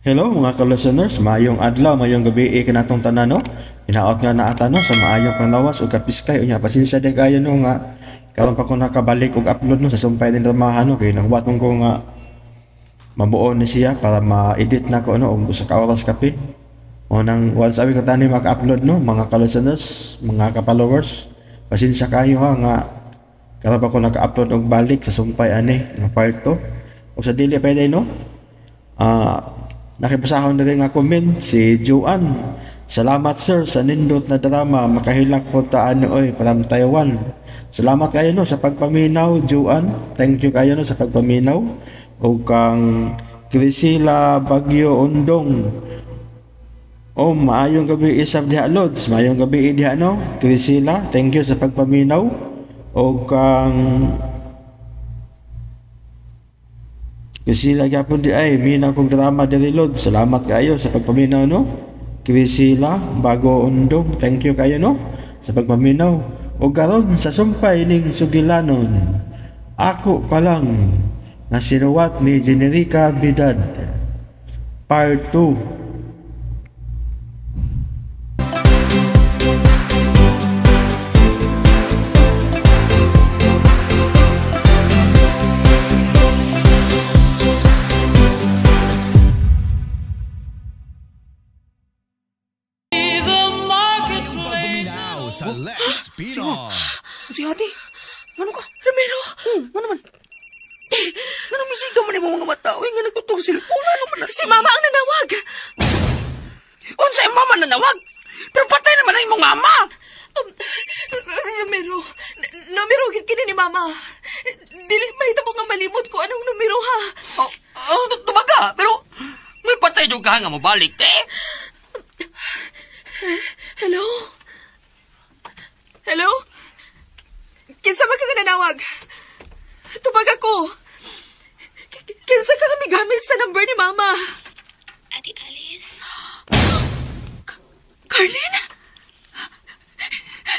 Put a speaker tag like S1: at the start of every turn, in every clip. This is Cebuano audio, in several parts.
S1: Hello mga ka-listeners, maayong adlaw, maayong gabi kanatong tanan no. Hinaot nga naa ta no sa maayong panglawas ug kapiskay. Unya pasensya di kayo no nga karon pa ko nakabalik og upload no sa sumpay din dramahan no, kay nagwat man ko nga mabuo ni siya para ma-edit na ko no og usa ka oras kapin. O nang once a week ko tani maka-upload no mga ka-listeners, mga ka-followers. Pasensya kayo ha nga karon pa ko naka-upload og balik sa sumpay ani nga part 2. O sa dili pwede no. Nakipasahon na rin nga comment si Joanne. Salamat sir sa nindot na drama. Makahilak po ta ano oy from Taiwan. Salamat kayo no sa pagpaminaw, Joanne. Thank you kayo no sa pagpaminaw. O kang Crisila Bagyo Undong. Oh, maayong gabi isab diha Lods. Maayong gabi diha no. Crisila, thank you sa pagpaminaw. O kang Crisila gyapon di ay minaw kong drama diri Lods. Salamat kayo sa pagpaminaw no. Crisila Bago Undong, thank you kayo no sa pagpaminaw. O karon sa sumpay ning sugilanon, ako ka lang na sinuwat ni Generica Bidad. Part 2.
S2: Sa Lex Pino.
S3: Si ate, ano ka? Ramiro! Ano naman? Ano misiga man yung mga mata? Uy, nga nagtutong cellphone. Ano man?
S4: Si mama ang nanawag!
S3: Unsa yung mama nanawag? Pero patay naman ang imong mama!
S4: Ramiro, numero gid kini ni mama. Dili mahitabo nga malimot ko anong numero ha.
S3: Oh, tumaga. Pero may patay doon ka nga mabalik, eh.
S4: Hello? Hello? Kinsa man ka nga nanawag? Tubag ako. Kinsa ka kami gamit sa number ni Mama?
S5: Ate Alice?
S4: Carlene?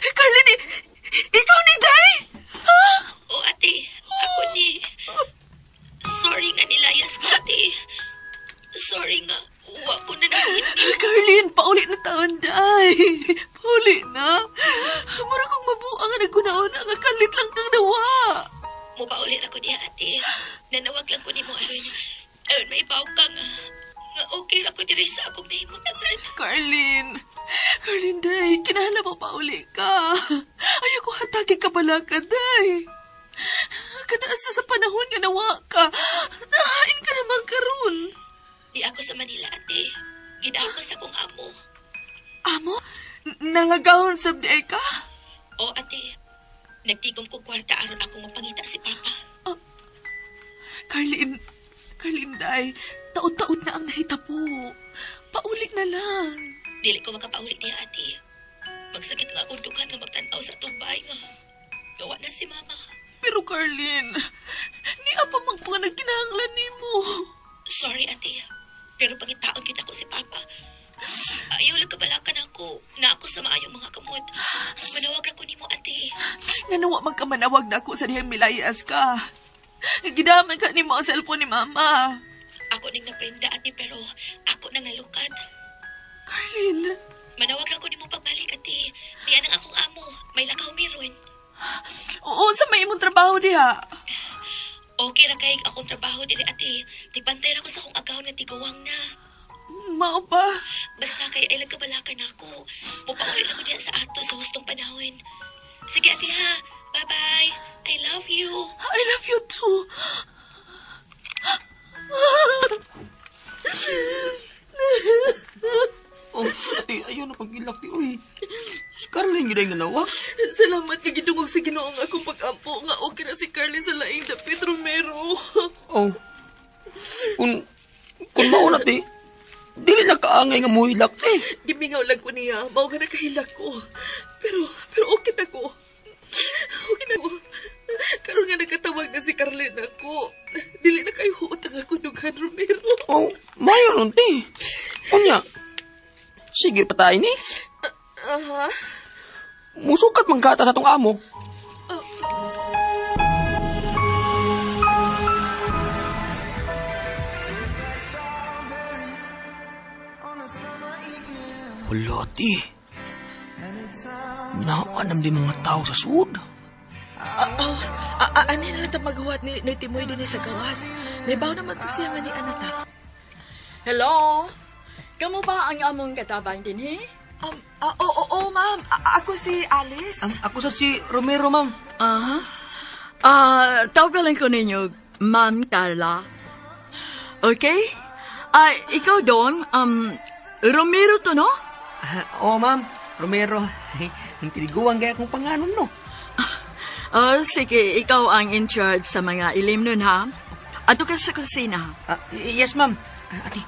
S4: Carlene, ikaw ni Day? Ha?
S5: Oo, ate. Ako ni. Sorry nga nilayas ko, ate. Sorry nga. Wa ko na nangit.
S4: Carlene, paulit na taon, Day. Pauli na. Mura kong mabuang nga nagkunaon nga kalit lang kang nawa.
S5: Mupaulit ako niya, ate. Nanawag lang ko ni mo, aron. Aron, may ibaw ka nga. Nga okay ra ko diri sa akong nahimutangan.
S4: Carlene. Carlene, Day. Kinahanglan mo pauli ka. Ayaw ko hatagi ka bala ka, Day. Kataas na sa panahon nga nawa ka. Nahain ka naman karon.
S5: Di ako sa Manila, ate. Gidako sa akong amo.
S4: Amo? Nangagahon sa day ka?
S5: Oo, ate. Nagtigom ko kwarta aron akong mapangita si Papa.
S4: Oh, Carlene, Carlene, Day, taod-taod na ang nahitabo. Paulit na lang.
S5: Dili ko makapauli niya, ate. Magsakit nga akong dughan nga magtan-aw sa tubay nga. Gawa na si Mama.
S4: Pero Carlene, niya pa mang mga nagkinahanglan nimo.
S5: Sorry, ate. Pero pangitaon kita ko si Papa. Ayaw lang kabalakan ako na ako sa maayong mga kamot. Manawag ako nimo, ate.
S4: Nga nawa magkamanawag na ako sa dihang milayas ka. Gidaman ka nimo ang cellphone ni Mama.
S5: Ako ning naprenda, ate, pero ako nang nalukat.
S4: Carlene.
S5: Manawag ako nimo pagbalik, ate. Diyan ang akong amo. May lakaw meron.
S4: Oo, sa may imong trabaho diha.
S5: Okay ra kay akong trabaho diri, ate. Tigbantay ra ko sa akong agawon nga tiguwang na.
S4: Mao ba?
S5: Basta kay ay nagkabalakan ako. Mupaulit ako diyan sa ato sa hustong panahon. Sige, ate ha. Bye-bye. I love you.
S4: I love you too.
S3: Oh, ate, ayaw na pag-ilak di. Uy, si Carlene yun ay nga nawag.
S4: Salamat kay gidungog sa Ginoo ang akong pag-ampo nga okay na si Carlene sa laing dapit, Romero.
S3: Oh, kung mauna, ate, dili na kaangay nga muhilak, eh.
S4: Gimingaw lang ko niya. Mao ka nakahilak ko. Pero okay na ko. Okay na ko. Karon nga nakatawag na si Carlene ako. Dili na kayo huot ang akong dughan, Romero.
S3: Oh, mayo nun, te. Unya, sige pa tayo ni.
S4: Aha.
S3: Musukat manggata sa tong amo. Wala, ate. Naanam di mga tao sa sud.
S4: Ano na lang magawa ni Timoy din sa gawas? Naibaw naman to siya nga ni Anata.
S6: Hello? Kamu ba ang among katabang dinhi?
S4: Oo, ma'am. Ako si Alice.
S3: Ako sa si Romero, ma'am.
S6: Aha. Tawagan ko ninyo, Ma'am Carla. Okay? Ikaw doon, Romero to, no?
S3: Oo, ma'am. Romero. Ang tiniguan gaya kong panganon, no?
S6: Sige, ikaw ang in charge sa mga ilim nun, ha? Ato ka sa kusina.
S3: Yes, ma'am. Ate.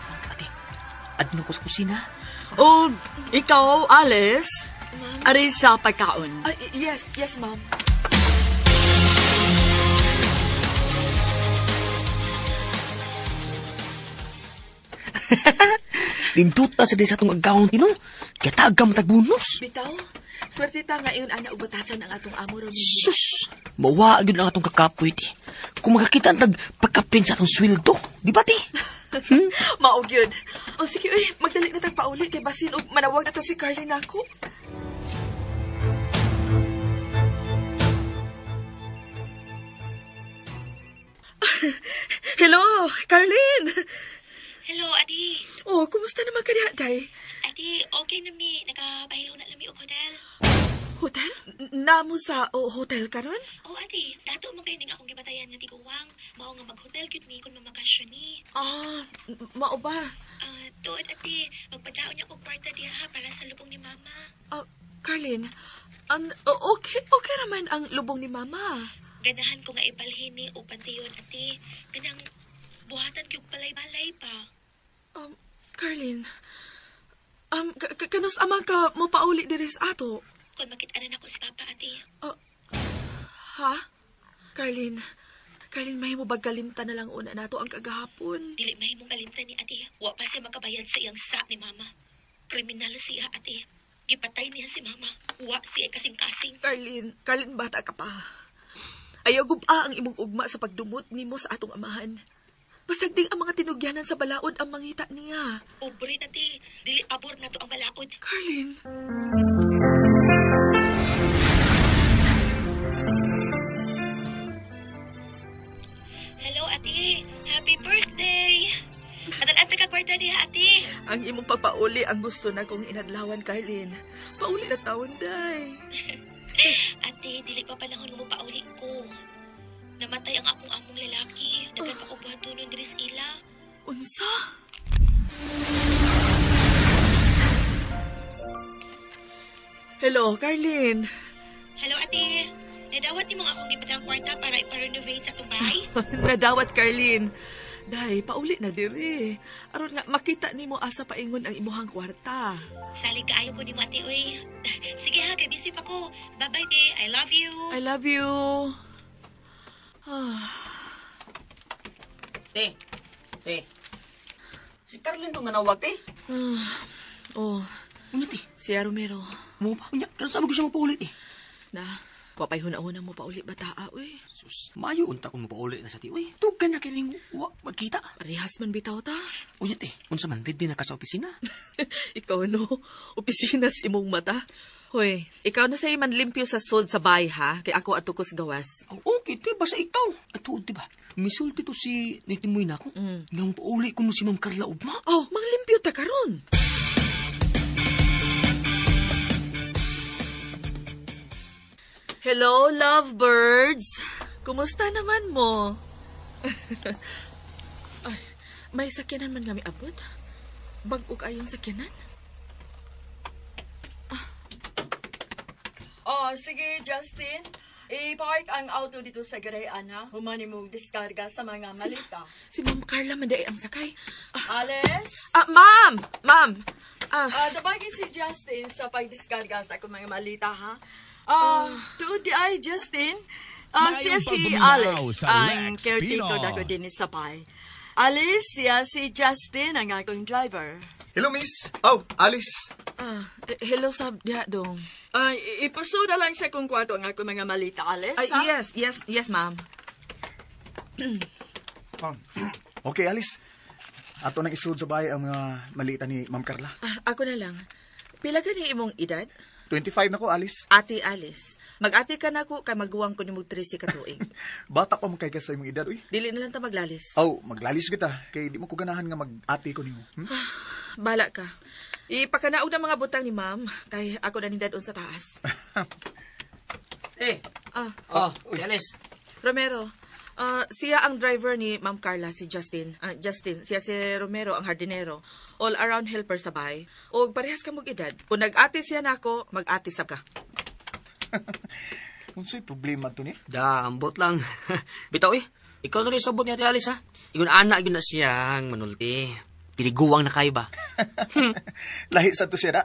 S3: Adno ko sa kusina.
S6: O, ikaw, Alice, ari sa pagkaon.
S4: Yes, ma'am.
S3: Lindot na sa din sa atong account, no? Kaya tagam tag-bonus.
S4: Bitaw, swerte ta nga iyon ana ubatasan ang atong amo, Romero.
S3: Sus! Mawa gyud ang atong kakapoy, ti. Kung makakita ang tagpagkapin sa atong sweldo, di ba, ti?
S4: Maog yun. O sige, uy, magdali na tag pauli kay basin og manawag na to si Carly nako. Hello, Carlene!
S5: Hello, ate.
S4: Oh, kumusta naman ka diha, Day?
S5: Ate, okay na mi. Nakabahilo na lami og hotel.
S4: Hotel? Namo sa hotel karon?
S5: Oh, ate, dato man kayo ning akong gibatayan nga tiguwang. Mao nga mag-hotel gyud mi kung mamakasyon ni.
S4: Mao ba?
S5: Tuod, ate, magpadaon niya kog kwarta diha para sa lubong ni mama.
S4: Carlene, okay raman ang lubong ni mama.
S5: Ganahan ko nga ibalhin ni og panteon, ate. Kanang buhatan gyud balay-balay pa.
S4: Carlene, kanus amang ka mo pauli diri sa ato?
S5: Kung makit-anan ako si Papa, ate.
S4: Ha? Carlene, mahimo ba kalimtan na lang una nato ang kagahapon?
S5: Dili mahimong kalimtan ni ate. Wa pa siya makabayad sa iyang sa ni mama. Kriminal siya, ate. Gipatay niya si mama. Wa siya kasing-kasing.
S4: Carlene, bata ka pa. Ayaw guba ang imong ugma sa pagdumot nimo sa atong amahan. Pasagding ang mga tinugyanan sa balaod ang mangita niya.
S5: Pobre, ate. Dili pabor na to ang balaod.
S4: Carlene.
S5: Hello, ate. Happy birthday! Madalaan ka kwarta niya, ate.
S4: Ang imong pagpauli ang gusto na kong inadlawan, Carlene. Pauli na taon, day.
S5: Ate, dili pa panahon nga mopauli ko. Namatay ang akong among lalaki. Daghan pa ko buhatunon diri sa ila.
S4: Unsa? Hello, Carlene.
S5: Hello, ate. Nadawat nimo akong gipatang kwarta para ipa-renovate sa atong bahay?
S4: Nadawat, Carlene. Day, pauli na diri. Aron nga makita nimo asa paingon ang imuhang kwarta.
S5: Salig kaayo ko nimo, ate, uy. Sige ha, kay busy pa ko. Bye-bye, te. I love you.
S4: I love you.
S3: Te. Si Carlene to nga nawag, te.
S4: Oh.
S3: Unya, te.
S4: Siya, Romero.
S3: Mo pa? Unya, pero sabi ko siya mapaulit, eh.
S4: Na, wapay huna-huna mo pauli bataa, uy.
S3: Sus, mayo unta kung mapauli na sa ti, uy. Tugan na kining wa magkita.
S4: Parehas man bitaw ta.
S3: Unya, te, unsa man, ready na ka sa opisina?
S4: Ikaw, no? Opisina sa imong mata. Hoy, ikaw na sa iman limpyo sa sod sa bahay, ha? Kay ako ato kos gawas.
S3: Oh, okay, te, basta ikaw. At tuod, diba? Misulti to si Nitimoy na ako. Nga mapauli ko no si Ma'am Carla ugma.
S4: Oh, manglimpyo ta karon. Hello, lovebirds. Kumusta naman mo? Ay, may sakyanan man nga miabot? Bag-o kayong sakyanan?
S6: Oh, sige, Justin. I-park ang auto dito sa Garayan, ha? Humani mo diskarga sa mga malita.
S4: Si Ma'am Carla man ang sakay.
S6: Alice?
S4: Ma'am! Ma'am!
S6: Tabagin si Justin sa pagdiskarga sa akong mga malita, ha? Tuod di ay, Justin. Siya si Alice, ang caretaker na ko din sa bay. Alice, siya si Justin, ang akong driver.
S7: Hello, miss. Oh, Alice.
S4: Hello, sab, diha dong.
S6: Ipuso na lang sa kong kwarto ang akong mga malita, Alice.
S4: Ay, yes, ma'am.
S7: Okay, Alice. Ato nang isud sa bahay ang mga malita ni Ma'am Carla.
S4: Ako na lang. Pila gani imong edad?
S7: 25 na ko, Alice.
S4: Ate Alice. Mag-ate ka na ko kay maguwang ko nimog 13 ka tuig.
S7: Bata pa mo kay ka sa imong edad, uy.
S4: Dili na lang ta maglalis.
S7: Aw, maglalis kita kay di mo ko ganahan nga mag-ate ko nimo. Hmm?
S4: Bala ka. Ipakanaog na mga butang ni ma'am kay ako na nindadon sa taas.
S3: Eh.
S4: Ah.
S3: Oh, Alice.
S4: Romero, siya ang driver ni Ma'am Carla, si Justin. Justin, siya si Romero, ang hardinero. All around helper sa bahay. O parehas ka mong edad. Kung nag-ate siya nako, mag-ate sab ka.
S7: Unsay problema to ni?
S3: Da, ambot lang. Bitaw eh. Ikaw na rin sabot ni Ate Alice ha. Igon ana gyud na siyang manulti. Piniguwang na kayo ba?
S7: Lahi sa to siya da.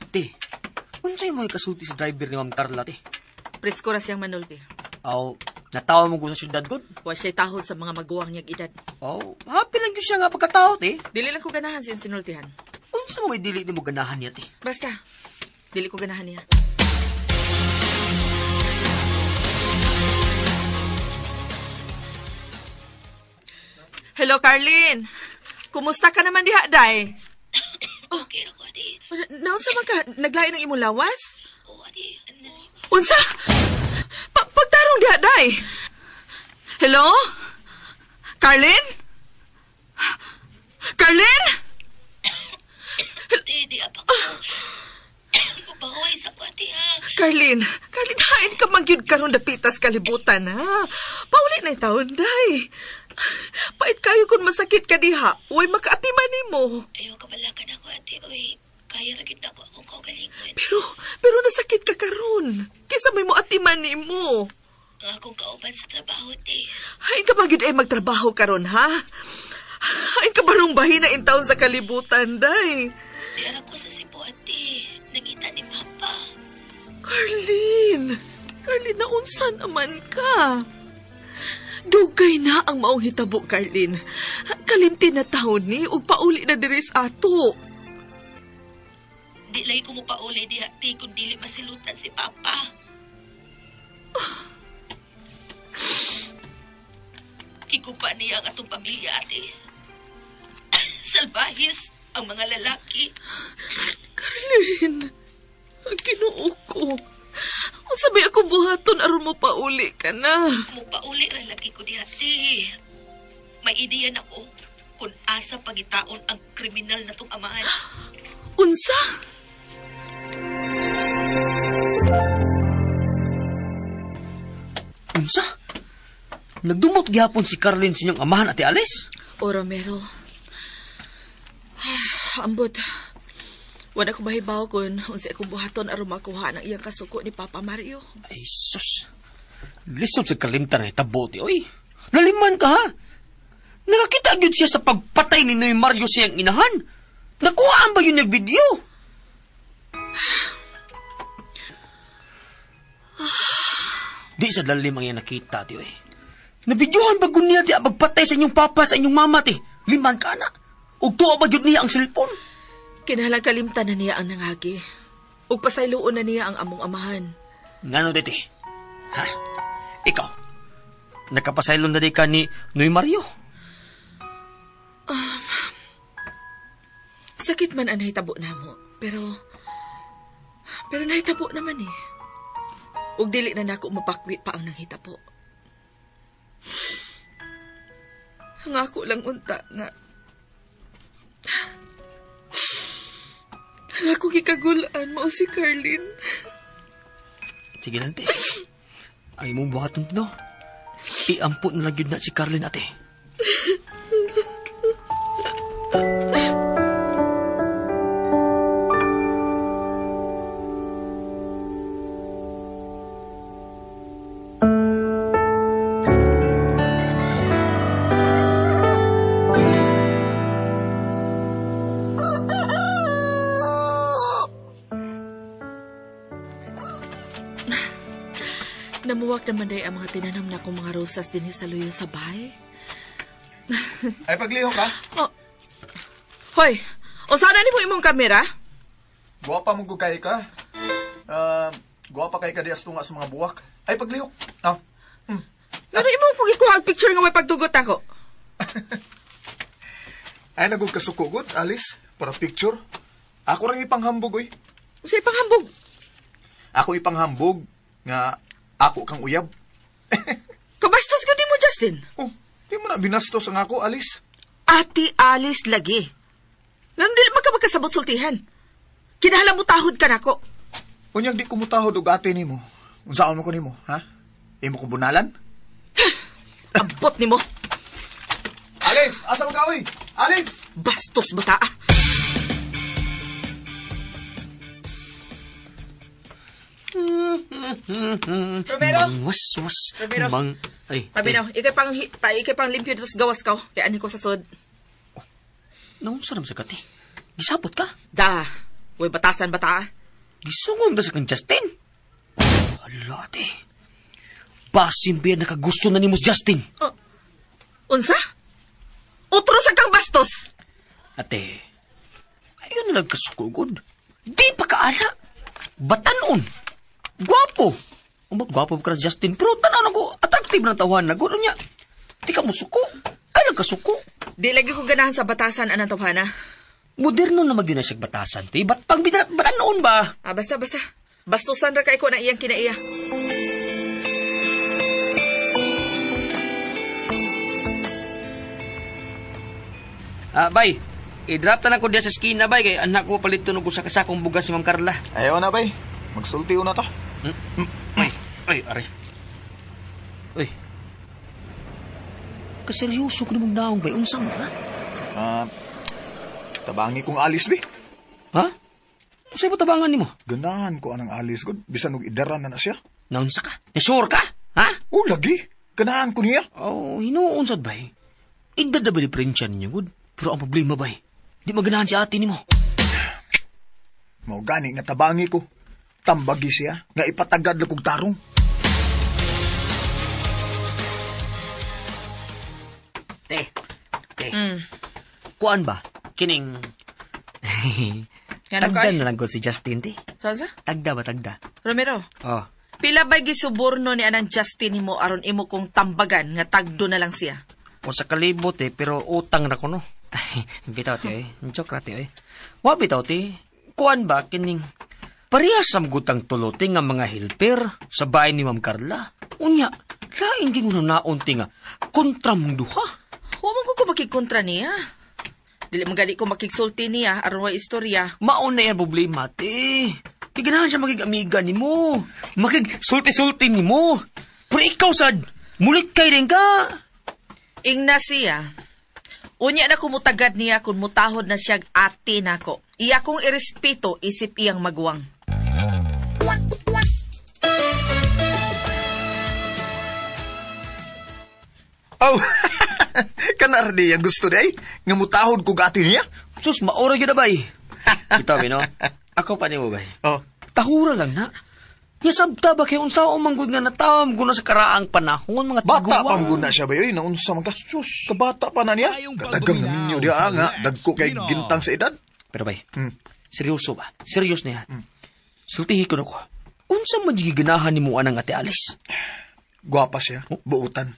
S3: Te, unsay mo ikasulti sa driver ni Ma'am Carla, te?
S4: Presko ra siyang manulti.
S3: Aw, natawa mo ko sa syudad, god?
S4: Wa siya'y tahod sa mga maguwang niyang edad.
S3: Aw, happy lang yun siya nga pagkatao, te.
S4: Dili lang ko ganahan siyang sinultihan.
S3: Unsa mo may dili ni mo ganahan niya, te?
S4: Basta, dili ko ganahan niya. Hello, Carlene. Kumusta ka naman diha, Day?
S5: Okay ra ko, ate.
S4: Naunsa man ka? Naglain ang imong lawas?
S5: Oo, ate.
S4: Unsa? Pagtarong diha, Day. Hello? Carlene? Carlene?
S5: Ate, di apa ko. Mabaway sa ko, ate, ha?
S4: Carlene, Carlene, hain ka man gyud karon dapitas kalibutan, ha? Pauli na taon, Day. Pait kayo kung masakit ka diha. Uy, makaatiman nimo.
S5: Ayaw kabalakan ako, ate. Uy, kaya ra gyud ako akong kaugalingon.
S4: Pero nasakit ka karon. Kisa may moatiman nimo.
S5: Ang akong kauban sa trabaho, ate.
S4: Hain ka ba gyud ay magtrabaho karon, ha? Hain ka ba rong bahina in taon sa kalibutan, Day?
S5: Diara ko sa Cebu, ate. Nangita ni Papa.
S4: Carlene! Carlene, naunsa naman ka? Dugay na ang maong hitabo, Carlene. Kalimti na taon ni, ug pauli na diri sa ato.
S5: Di lagi ko mo pauli di ate kung dili masilutan si Papa. Ikupa niya ang atong pamilya, ate. Salbahis ang mga lalaki.
S4: Carlene, ang Ginoo ko. Unsa bay akong buhaton aron mo pauli ka na?
S5: Mo pauli ra lagi ko diha, ate. May ideya na ko kung asa pagitaon ang kriminal na tong amahan.
S4: Unsa?
S3: Unsa? Nagdumot gihapon si Carlene sa inyong amahan, Ate Alice?
S4: O, Romero. Ambot. Wala ko mahibaw kung unsa akong buhaton aron makuha ang iyang kasuko ni Papa Mario.
S3: Ay, sus. Lisod sa kalimtan na itabo, ti. Oy, laliman ka, ha? Nakakita gyud siya sa pagpatay ni Noy Mario siyang inahan. Nakuhaan ba yun yung video? Di sa lalim ang iyang nakita, ti, oy. Nabidyohan ba gun niya di ang pagpatay sa inyong papa, sa inyong mama, ti? Liman ka na. Ug tuwa ba yun niya ang cellphone?
S4: Kinahanglan kalimtan na niya ang nangagi. Ug pasayloon na niya ang among amahan.
S3: Ngano, diti? Ha? Ikaw? Nakapasaylon na di ka ni Noy Mario?
S4: Sakit man ang nahitabo namo, pero nahitabo naman eh. Ug dili na nako mapakwi pa ang nanghitabo. Ang ako lang unta nga ang ako gikagulaan mao si Carlene.
S3: Sige lang, te. Ay mong buhaton, no? Iampot na lang yun na si Carlene, ate.
S4: Namuwak naman day ang mga tinanam na akong mga rosas din sa luyo sa bahay.
S7: Ay, paglihok ka.
S4: Oh. Hoy, unsa na nimo imong kamera?
S7: Guwapa mo kay ka. Guwapa kay ka di asto nga sa mga buwak. Ay, paglihok. Ah.
S4: Pero imo kung ikuha ang picture nga may pagtugot ako.
S7: Ay, nagug kasukugot, Alice, para picture. Ako rin ipanghambog, oy.
S4: Sa ipanghambog?
S7: Ako ipanghambog nga ako kang uyab.
S4: Kabastos ko di mo, Justin.
S7: Oh, di mo na binastos ang ako, Alice.
S4: Ate Alice lagi. Nganong dili man ka magkasabot sultihan. Kinahanglan mo tahod ka nako.
S7: Unyag di ko mutahod og ate nimo. Unsaon mo ko nimo, ha? Imo ko bunalan?
S4: Abot nimo.
S7: Alice, asa mo ka, oy? Alice!
S4: Bastos bata. Romero.
S3: Mangwaswas.
S4: Romero.
S3: Mang... Ay.
S4: Pabinaw, ikay pang limpyo dito sa gawas ka. Kaya ani ko sa sod.
S3: Oh, naunsa naman sa kati? Gisabot ka?
S4: Da. Uy, batasan bata.
S3: Gisungom na sa kang Justin. Hala, ate. Basin ba nakagusto na ni mo si Justin?
S4: Oh, unsa? Utro sa kang bastos!
S3: Ate, ayun na nagkasukugod. Di pa kaala. Batanon. Gwapo. Ang ba, gwapo ka na si Justin. Pero tanaw na ko, attractive na tawahan na. Gano'n niya. Di ka musuko. Ay, nagkasuko.
S4: Di lagi ko ganahan sa batasan, anang tawhana.
S3: Moderno na magyun na siyang batasan, te. Ba't pang batanoon ba?
S4: Ah, basta. Bastusan ra kay ko na iyang kinaiya.
S3: Ah, bay. I-drop ta na ko diya sa skina, bay. Kay anak ko palito nung sa kasakong bugas ni Ma'am Carla.
S7: Ayaw na, bay. Magsulti na ta.
S3: Hmm? Ay, ay, aray. Ay. Kaseryoso ko namang naong, bay. Unsa mo, ha?
S7: Ah, tabangi kong Alice, bay.
S3: Ha? Unsay ba tabangan nimo?
S7: Ganahan ko anang Alice, god. Bisan og idaran na siya.
S3: Naunsa ka? Na-sure ka? Ha?
S7: Oh, lagi. Ganahan ko niya.
S3: Oh, hinuon sad, bay. Edad na ba diferensya ninyo, god? Pero ang problema, bay, di maganahan si ate nimo.
S7: Mao gani nga tabangi ko. Tambagi siya, nga ipatagad lang kog tarong.
S3: Te, te. Kuan ba? Kining... Tagda na lang ko si Justin, te.
S4: Saan sa?
S3: Tagda ba, tagda?
S4: Romero.
S3: Oh.
S4: Pila ba'y gisuborno ni anang Justin nimo aron imo kong tambagan nga tagdo na lang siya?
S3: O sa kalibot, eh, pero utang na ko, no? Bitaw, te, eh. Joke na, te, eh. Wa, bitaw, te. Kuan ba, kining... Parehas ang gutang tulote nga mga helper sa bahay ni Ma'am Carla. Unya, lain ging naon, te, nga kontra mong duha.
S4: Wa man ko makikontra niya. Dili man gani ko makigsulti niya aron way istorya.
S3: Maon na yan problema, te. Kay ganahan siya magig-amiga nimo. Makigsulti-sulti nimo. Pero ikaw, sad, mulit kay rin ka.
S4: Ingna siya. Unya na kumutagad niya kung mutahod na siyag ate nako. Iya kong irespeto isip iyang maguwang.
S7: Oh, kanardi ang gusto day. Nga mutahod kog ate niya.
S3: Sus, maura yun na bay. Ito, no? Ako pa nimo bay.
S7: Oh.
S3: Tahura lang na. Nya sabta ba kay unsa o manggod nga natawam guna sa karaang panahon mga
S7: bata
S3: tiguang.
S7: Pa guna siya ba yoy naunsa man ka? Sus, kabata pa na niya. Katagang naminyo diha nga dagko kay gintang sa edad.
S3: Pero bay, seryoso ba? Serious na yan. Sultihi ko na ko. Unsa man giganahan nimo anang Ate Alice?
S7: Gwapa siya, buutan.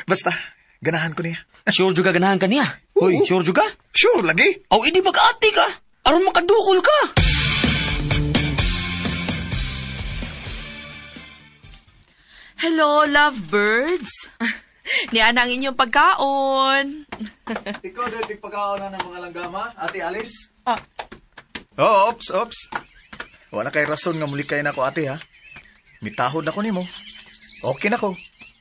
S7: Basta ganahan ko niya.
S3: Sure juga ganahan ka niya? Hoy, sure juga?
S7: Sure lagi.
S3: Aw, idi mag-ate ka. Aron makaduol ka.
S4: Hello, lovebirds. Niana ang inyong pagkaon.
S7: Ikaw dahil pagkaon na ng mga langgama, Ate Alice.
S4: Ah.
S7: Oh, ops, ops. Wala kay rason nga muli kay nako, ate, ha? Mitahod ako nimo. Okay na ko.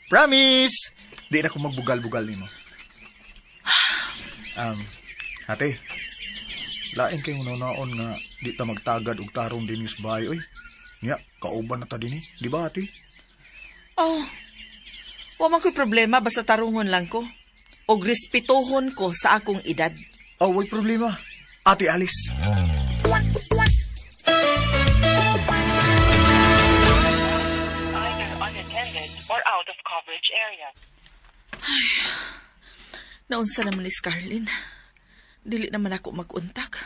S7: Promise! Di na ko magbugal-bugal nimo. Ate, lain kay unaon nga di ta magtagad og tarong dinis bahay, oy. Nya, kauban na ta dinhi, di ba, ate?
S4: Oh, wa man ko'y problema, basta tarungon lang ko. Og respetuhon ko sa akong edad.
S7: Oh, way problema. Ate Alice.
S8: Either unattended or out of coverage area.
S4: Ay, naunsa naman ni Scarlin. Dili naman ako mag-untak.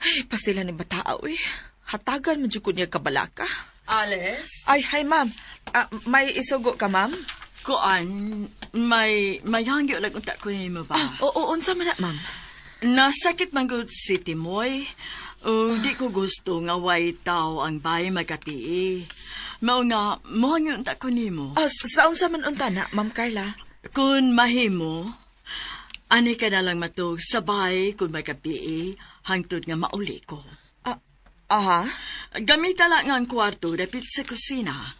S4: Ay, pasila ni bataa, uy. Hatagan mo dyan ko niya kabalaka.
S6: Alice?
S4: Ay, hi, ma'am. May isugo ka, ma'am?
S6: Kuan, may hangyo lang unta ko nimo ba?
S4: Ah, oo, unsa man na, ma'am?
S6: Nasakit man gud si Timoy. Di ko gusto nga way tao ang bay magapii. Mao nga, mohangyo unta ko nimo.
S4: Ah, sa unsa man unta na, Ma'am Carla?
S6: Kung mahimo, ani ka na lang matug sa bahay kung magapii, hangtod nga mauli ko.
S4: Aha?
S6: Gamita lang ang kwarto dapit sa kusina.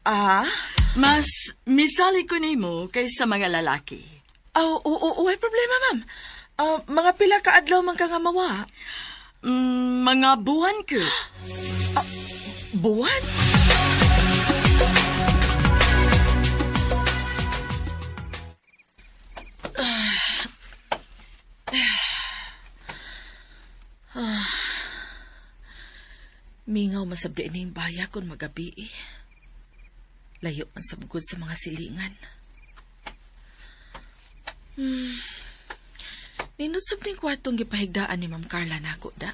S4: Aha?
S6: Mas misali ko nimo kaysa mga lalaki.
S4: Oh, oo, way problema, ma'am. Mga pila ka adlaw man ka nga mawa?
S6: Mga buwan ko.
S4: Buwan? Mingaw masabdi ni yung baya kung magabi eh. Layo man sa bugod sa mga silingan. Ninot sab ning kwartong gipahigdaan ni Ma'am Carla nako da.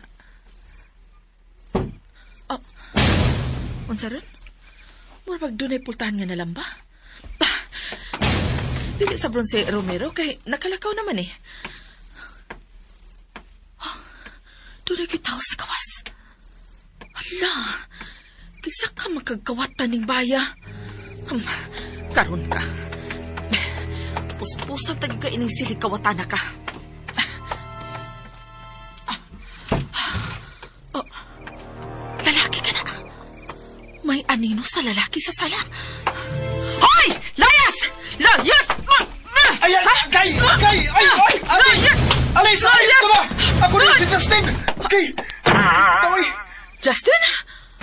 S4: Oh. Unsa ron? Mura pag dunay pultahan nga nalamba. Bah! Dili sa bron si Romero kay nakalakaw naman eh. Oh, dunay kitaw sa kawas. Ala, kisa ka makagkawatan ning baya. Karon ka. Puspusan tayo ka ining silig kawatan na ka. Oh, lalaki ka na. May anino sa lalaki sa sala. Hoy! Layas! Layas!
S7: Ay, ay, kay! Kay! Ay, ay! Alay! Alay! Alay! Ka ba? Ako rin si Justin! Okay! Toy!
S4: Justin?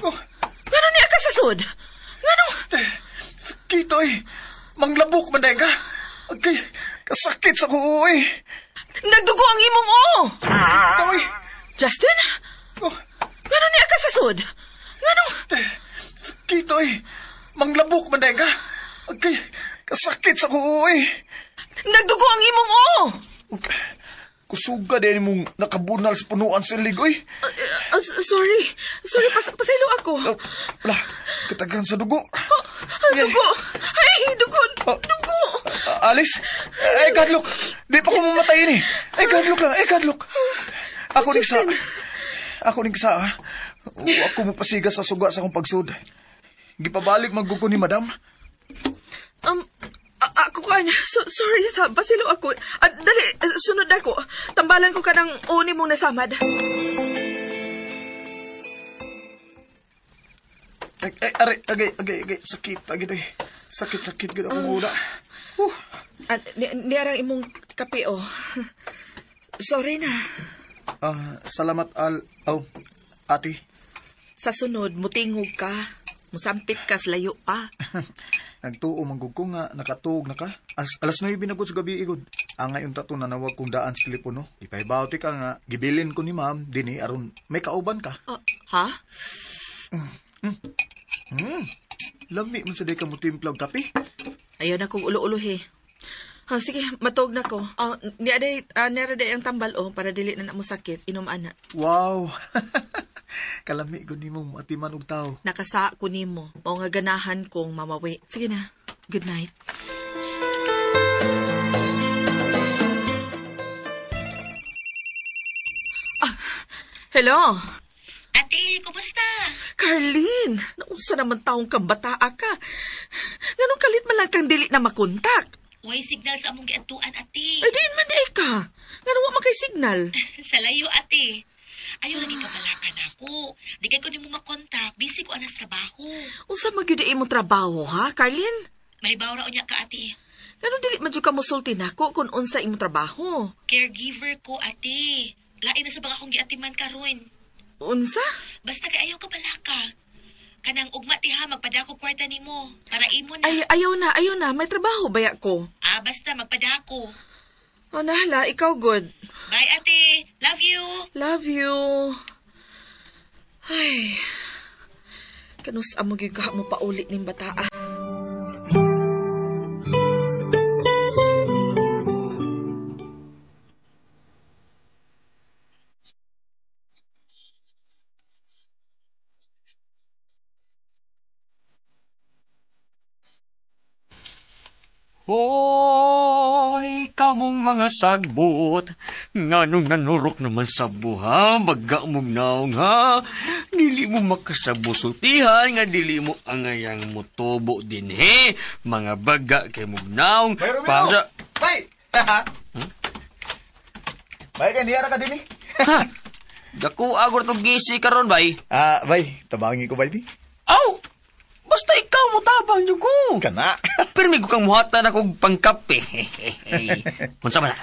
S7: Oh.
S4: Ngano niya ka sa sud? Ngano?
S7: Sakit, oy. Manglabok man dahil ka. Okay, kasakit sa kuo, oy.
S4: Nagdugo ang imong oo.
S7: Toy!
S4: Justin?
S7: Oh.
S4: Ngano niya ka sa sud? Ngano?
S7: Sakit, oy. Manglabok man dahil ka. Okay, kasakit sa kuo, oy.
S4: Nagdugo ang imong oo.
S7: Okay. Kusuga din mong nakabunal sa punuan sa ligoy.
S4: Sorry. Sorry, pasaylo ako.
S7: Wala, katagan sa dugo.
S4: Oh, dugo. Ay, dugo. Dugo.
S7: Alice, ay, kadlok. Di pa ko mamatayin eh. Ay, kadlok lang. Ay, kadlok. Ako ning sa... Ako ning sa... Ako mapasiga sa suga sa akong pagsud. Gipabalik magguko ni madam.
S4: Ako ka, sorry, sa pasilo ako. Dali, sunod ako. Tambalan ko ka ng uni mong nasamad.
S7: Ay, ay, agay, agay, agay, sakit, agay, sakit, sakit, gano'n akong una.
S4: Niyarang imong kape, oh. Sorry na.
S7: Salamat, ate.
S4: Sa sunod, mutingog ka. Musampit ka sa layo pa.
S7: Nagtuo manggug ko nga nakatuog na ka. Alas 9 na gud sa gabi igod. Ang ngayon tato nanawag kong daan sa telepono. Ipahibaw ti ka nga gibilin ko ni ma'am dinhi aron may kauban ka.
S4: Ha?
S7: Lami man sa day ka mo timpla og kape.
S4: Ayaw na kong ulo-ulohi. Ha, sige, matuog na ko. Niya day ang tambal oh para dili na mo sakit. Inom ana.
S7: Wow. Kalami gud nimo atiman og tao.
S4: Nakasa ko nimo. Mao nga ganahan kong mamawi. Sige na. Good night. Hello.
S5: Ate, kumusta?
S4: Carlene, naunsa naman taong kang bataa ka. Nganong kalit man lang kang dili na makontak?
S5: Way signal sa among giadtuan, ate.
S4: Ay, diin man di ka. Nganong wa man kay signal?
S5: Sa layo, ate. Ayaw lagi kabalakan ako. Di kay ko nimo makontak. Busy ko anas trabaho.
S4: Unsa man gyud imong trabaho, ha, Carlene?
S5: May bawra unya ka, ate.
S4: Nganong dili man jud ka mosulti nako kung unsa imong trabaho?
S5: Caregiver ko, ate. Lain na sa bang akong giatiman karon.
S4: Unsa?
S5: Basta kay ayaw kabalaka. Kanang ugma ti ha, magpadako kwarta nimo para imo na.
S4: Ay, ayaw na, ayaw na. May trabaho baya ko.
S5: Ah, basta magpadako.
S4: Oh, nahala, ikaw good.
S5: Bye, ate. Love you.
S4: Love you. Ay. Kanus amo gyud ka mo pauli ning bataa.
S3: Hoy, kamong mga sagbot, nganong nanurok naman sa buha, baga mong naong ha, dili mo makasabusultihan, nga dili mo angayang mutubo din he, mga baga kay mong naong.
S7: Bay, Romeo! Bay! Bay, kay niya ra ka din eh.
S3: Ha? Dako agor tong gisi karon bay.
S7: Ah, bay, tabangi ko bay di.
S3: Aw! Basta ikaw mo tabang jud ko.
S7: Kana.
S3: Pirmi ko kang muhatan akong pangkape. Unsa man na?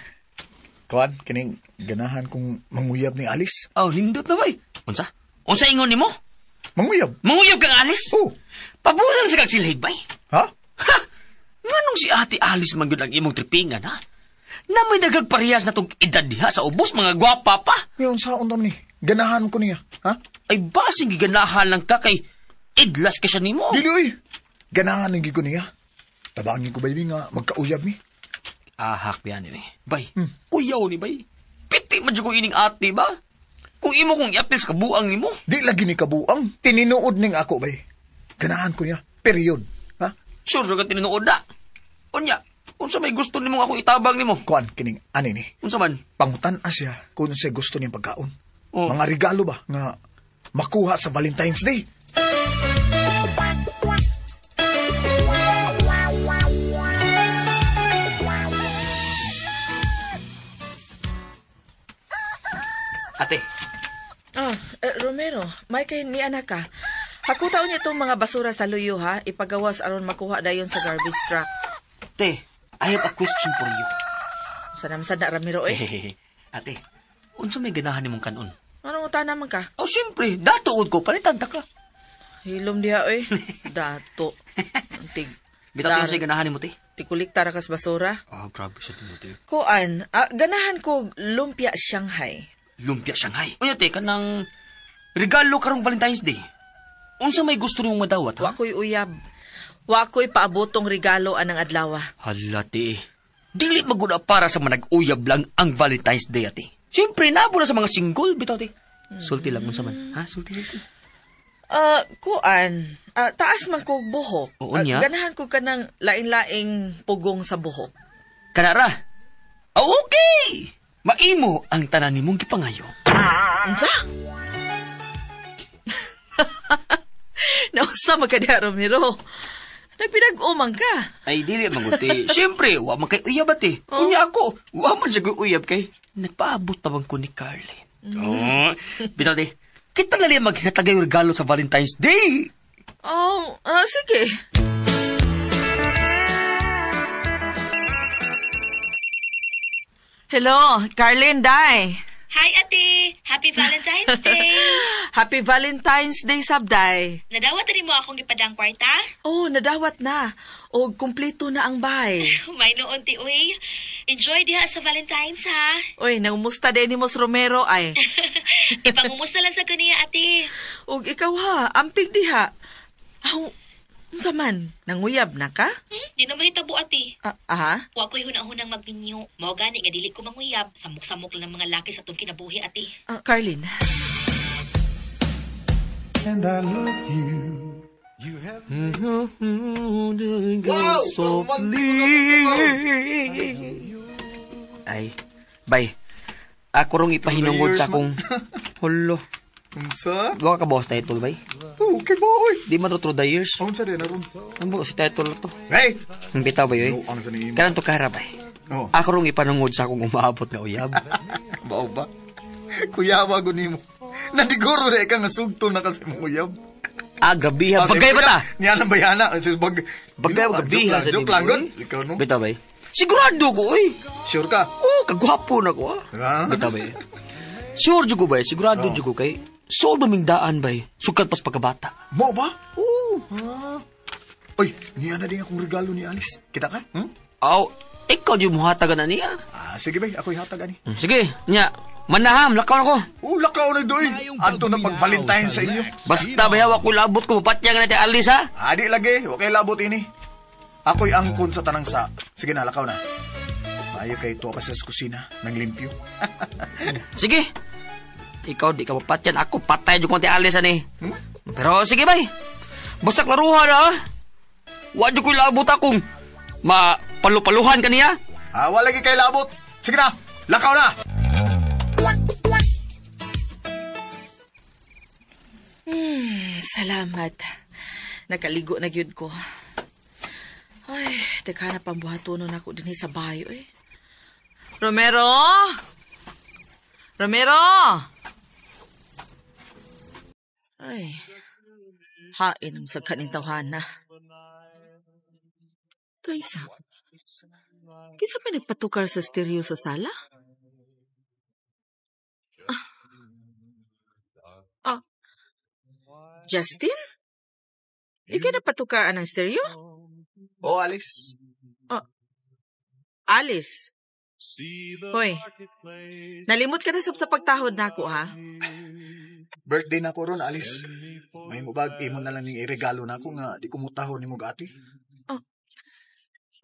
S7: Kuan, kining ganahan kong manguyab ni Alice.
S3: Oh, lindot na bay. Unsa? Unsa ingon nimo?
S7: Manguyab.
S3: Manguyab kang Alice?
S7: Oh.
S3: Pabulan sa kag silhig bay.
S7: Ha?
S3: Ha? Nganong si Ate Alice man gyud ang imong tripingan ha? Na may dagag parehas na tong edad diha sa ubos mga gwapa pa.
S7: Ngayon saon ta man ni? Ganahan ko niya, ha?
S3: Ay basing giganahan lang ka kay idlas ka siya nimo.
S7: Dili oy. Ganahan ang ko niya. Tabangin ko baby nga magkauyab mi.
S3: Ahak biyan eh. Bay, kuyaw ni bay. Piti man jud ko ining ate ba? Kung imo kong iapil sa kabuang nimo.
S7: Di lagi ni kabuang. Tininuod ning ako bay. Ganahan ko niya. Period. Ha?
S3: Sure ka tinuod na. Unya, unsa may gusto nimo akong itabang nimo?
S7: Kuan kining ani ni.
S3: Unsa man?
S7: Pangutan siya kung unsay gusto niyang pagkaon.
S3: Oh.
S7: Mga regalo ba nga makuha sa Valentine's Day?
S3: Ate.
S4: Ah, Romero, may kay ni anak ka. Hakutaon niya itong mga basura sa luyo ha, ipagawas aron makuha dayon sa garbage truck.
S3: Te, I have a question for you.
S4: Sanamsad na Ramiro eh.
S3: Ate, unsa may ganahan nimong kanon?
S4: Anong uta naman ka?
S3: Oh, siyempre, datuod ko, palitan ta ka.
S4: Hilom diha eh. Dato. Antig.
S3: Bitaw unsay ganahan nimo te?
S4: Tikulik tara kas basura.
S3: Ah, grabe sa nimo te.
S4: Kuan, ganahan ko lumpia Shanghai.
S3: Lumpia Shanghai. Unya te, kanang regalo karong Valentine's Day. Unsa may gusto nimong madawat ha?
S4: Wa ko'y uyab. Wa ko'y paabotong regalo anang adlaw.
S3: Hala te. Dili maguna para sa manag-uyab lang ang Valentine's Day ate. Siyempre nabo na sa mga single bitaw te. Sulti lang unsa man. Ha, sulti sulti.
S4: Kuan, taas man kog buhok.
S3: Oo niya.
S4: Ganahan ko kanang lain-laing pugong sa buhok.
S3: Kanara. Okay. Maimo ang tanan nimong gipangayo.
S4: Unsa? Nausa man ka diha, Romero. Nagpinag-umang ka.
S3: Ay, dili maguti. Siyempre, wa man kay uyab ate. Oh. Unya ako, wa man siya uyab kay nagpaabot pa bang ko ni Carlin. Oh. Bitaw te, kita na lang maghinatagay regalo sa Valentine's Day.
S4: Oh, sige. Hello, Carlin, day.
S5: Hi, ate. Happy Valentine's Day.
S4: Happy Valentine's Day, sabday.
S5: Nadawat na mo akong ipadang kwarta?
S4: Oh, nadawat na. O, kumpleto na ang bahay.
S5: May noon, ti, uy. Enjoy diha sa Valentine's, ha?
S4: Uy, nangumusta din ni Mos Romero, ay.
S5: Ipangumusta lang sa kaniya, ate.
S4: Og ikaw, ha? Amping diha. Aw, unsa man? Nanguyab na ka?
S5: Di na mahitabo, ate.
S4: Aha?
S5: Wa ko'y hunahunang magminyo. Mao gani nga dili ko manguyab. Samok-samok lang ng mga laki sa atong kinabuhi, ate.
S4: Carlin.
S9: And I love you. You have
S7: Wow!
S3: Ay, bay. Ako rong ipahinungod sa akong hulo.
S7: Unsa?
S3: Wa ka boss title, bay?
S7: Oh, okay ba, oy?
S3: Di man to through the years.
S7: Unsa din aron?
S3: Ang buo si title to.
S7: Hey!
S3: Ang bitaw ba yoy?
S7: No, ang sa ni
S3: Karon to kahara, bay.
S7: Oh.
S3: Ako rong ipanungod sa akong umaabot nga uyab.
S7: Bao ba? Kuyawa ko nimo. Nandiguro na ikaw nga sugto na kasi mong uyab.
S3: Ah, gabi ha. Bagay ba ta?
S7: Niya nang bayana.
S3: Bagay ba gabi ha?
S7: Joke lang, god. Ikaw no?
S3: Bitaw bay. Sigurado ko, oy.
S7: Sure ka?
S3: Oh, kagwapo na ko, ah. Bitaw bay. Sure jugo bay, sigurado jugo kay so mamingdaan bay. Sukat pas pagkabata.
S7: Mo ba?
S3: Oo.
S7: Oy, niya na din akong regalo ni Alice. Kita ka? Hmm?
S3: Aw, ikaw di muhatagan na niya.
S7: Ah, sige bay, ako'y hatag ani.
S3: Sige, niya. Manaham, lakaw na ko.
S7: Oh, lakaw na doy. Adto na pag-Valentine sa inyo.
S3: Basta bayaw ako labot ko mapatyang na ti Alice ha.
S7: Adi lagi, wa kay labot ini. Ako'y angkon sa tanang sa. Sige na, lakaw na. Maayo kay tuwa pa sa kusina ng limpyo.
S3: Sige. Ikaw di ka mapatyan. Ako patay jud ko ti Alice ani. Pero sige bay. Basta klaruhan ha. Wa jud ko labot akong ma Palu-paluhan ka niya?
S7: Ah, wala lagi kay labot. Sige na, lakaw na.
S4: Salamat. Nakaligo na gyud ko. Ay, teka na pambuhatonon ako dinhi sa bayo eh. Romero! Romero! Ay, hain ang sagkan ng tawhana. Taysa, kisa pa nagpatukar sa stereo sa sala? Justin? Ikaw napatukar ang stereo?
S7: Oh, Alice.
S4: Alice. Hoy, nalimot ka na sab sa pagtahod na ako, ha?
S7: Birthday na ko ron, Alice. May mubag, imo na lang ning iregalo na ako nga di ko mutahon ni mo ati.
S4: Oh.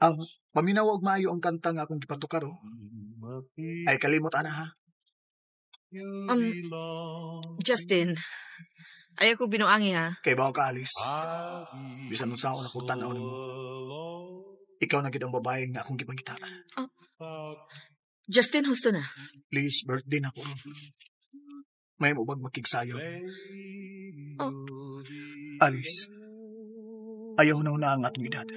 S7: Ang paminaw og maayo ang kanta nga akong gipatukar, oh. Ay kalimot ana ha.
S4: Justin, ayaw ko binuangi, ha?
S7: Kay bawo ka, Alice. Bisan unsa ako nakutan-aw nimo. Ikaw na gid ang babae nga akong gipangitana.
S4: Justin, husto na.
S7: Please, birthday na ko. May mo bag makigsayo.
S4: Oh.
S7: Alice, ayaw na una ang atong edad.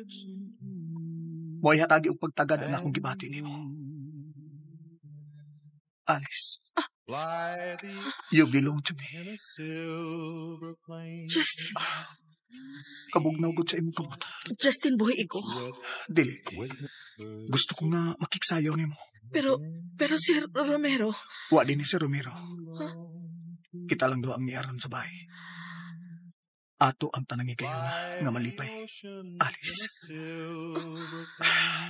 S7: Mo'y hatagi og pagtagad ang akong gibati nimo. Alice, you belong to me.
S4: Justin.
S7: Kabugnaw gud sa imong kamot.
S4: Justin, buhi iko.
S7: Dili. Gusto ko nga makigsayo nimo.
S4: Pero si Romero.
S7: Wa din ni si Romero.
S4: Huh?
S7: Kita lang do ang niaron sa bahay. Ato ang tanang higayuna nga malipay. Alice.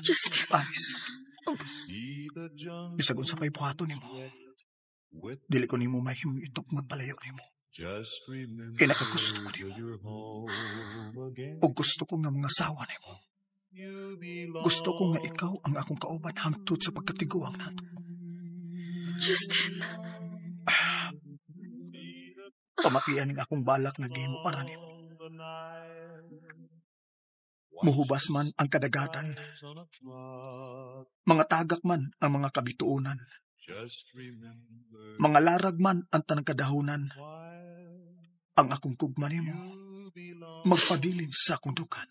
S4: Justin.
S7: Alice. Bisag unsa pa'y buhaton nimo. Dili ko nimo mahimong itok magpalayo nimo. Kay nakagusto ko nimo. O gusto ko nga mga sawa nimo. Gusto ko nga ikaw ang akong kauban hangtod sa pagkatiguang nato.
S4: Justin.
S7: Pamatian ning akong balak nga gihimo para nimo. Muhubas man ang kadagatan. Mga tagak man ang mga kabituonan. Mga larag man ang tanang kadahonan. Ang akong kugma nimo magpabilin sa akong dukan.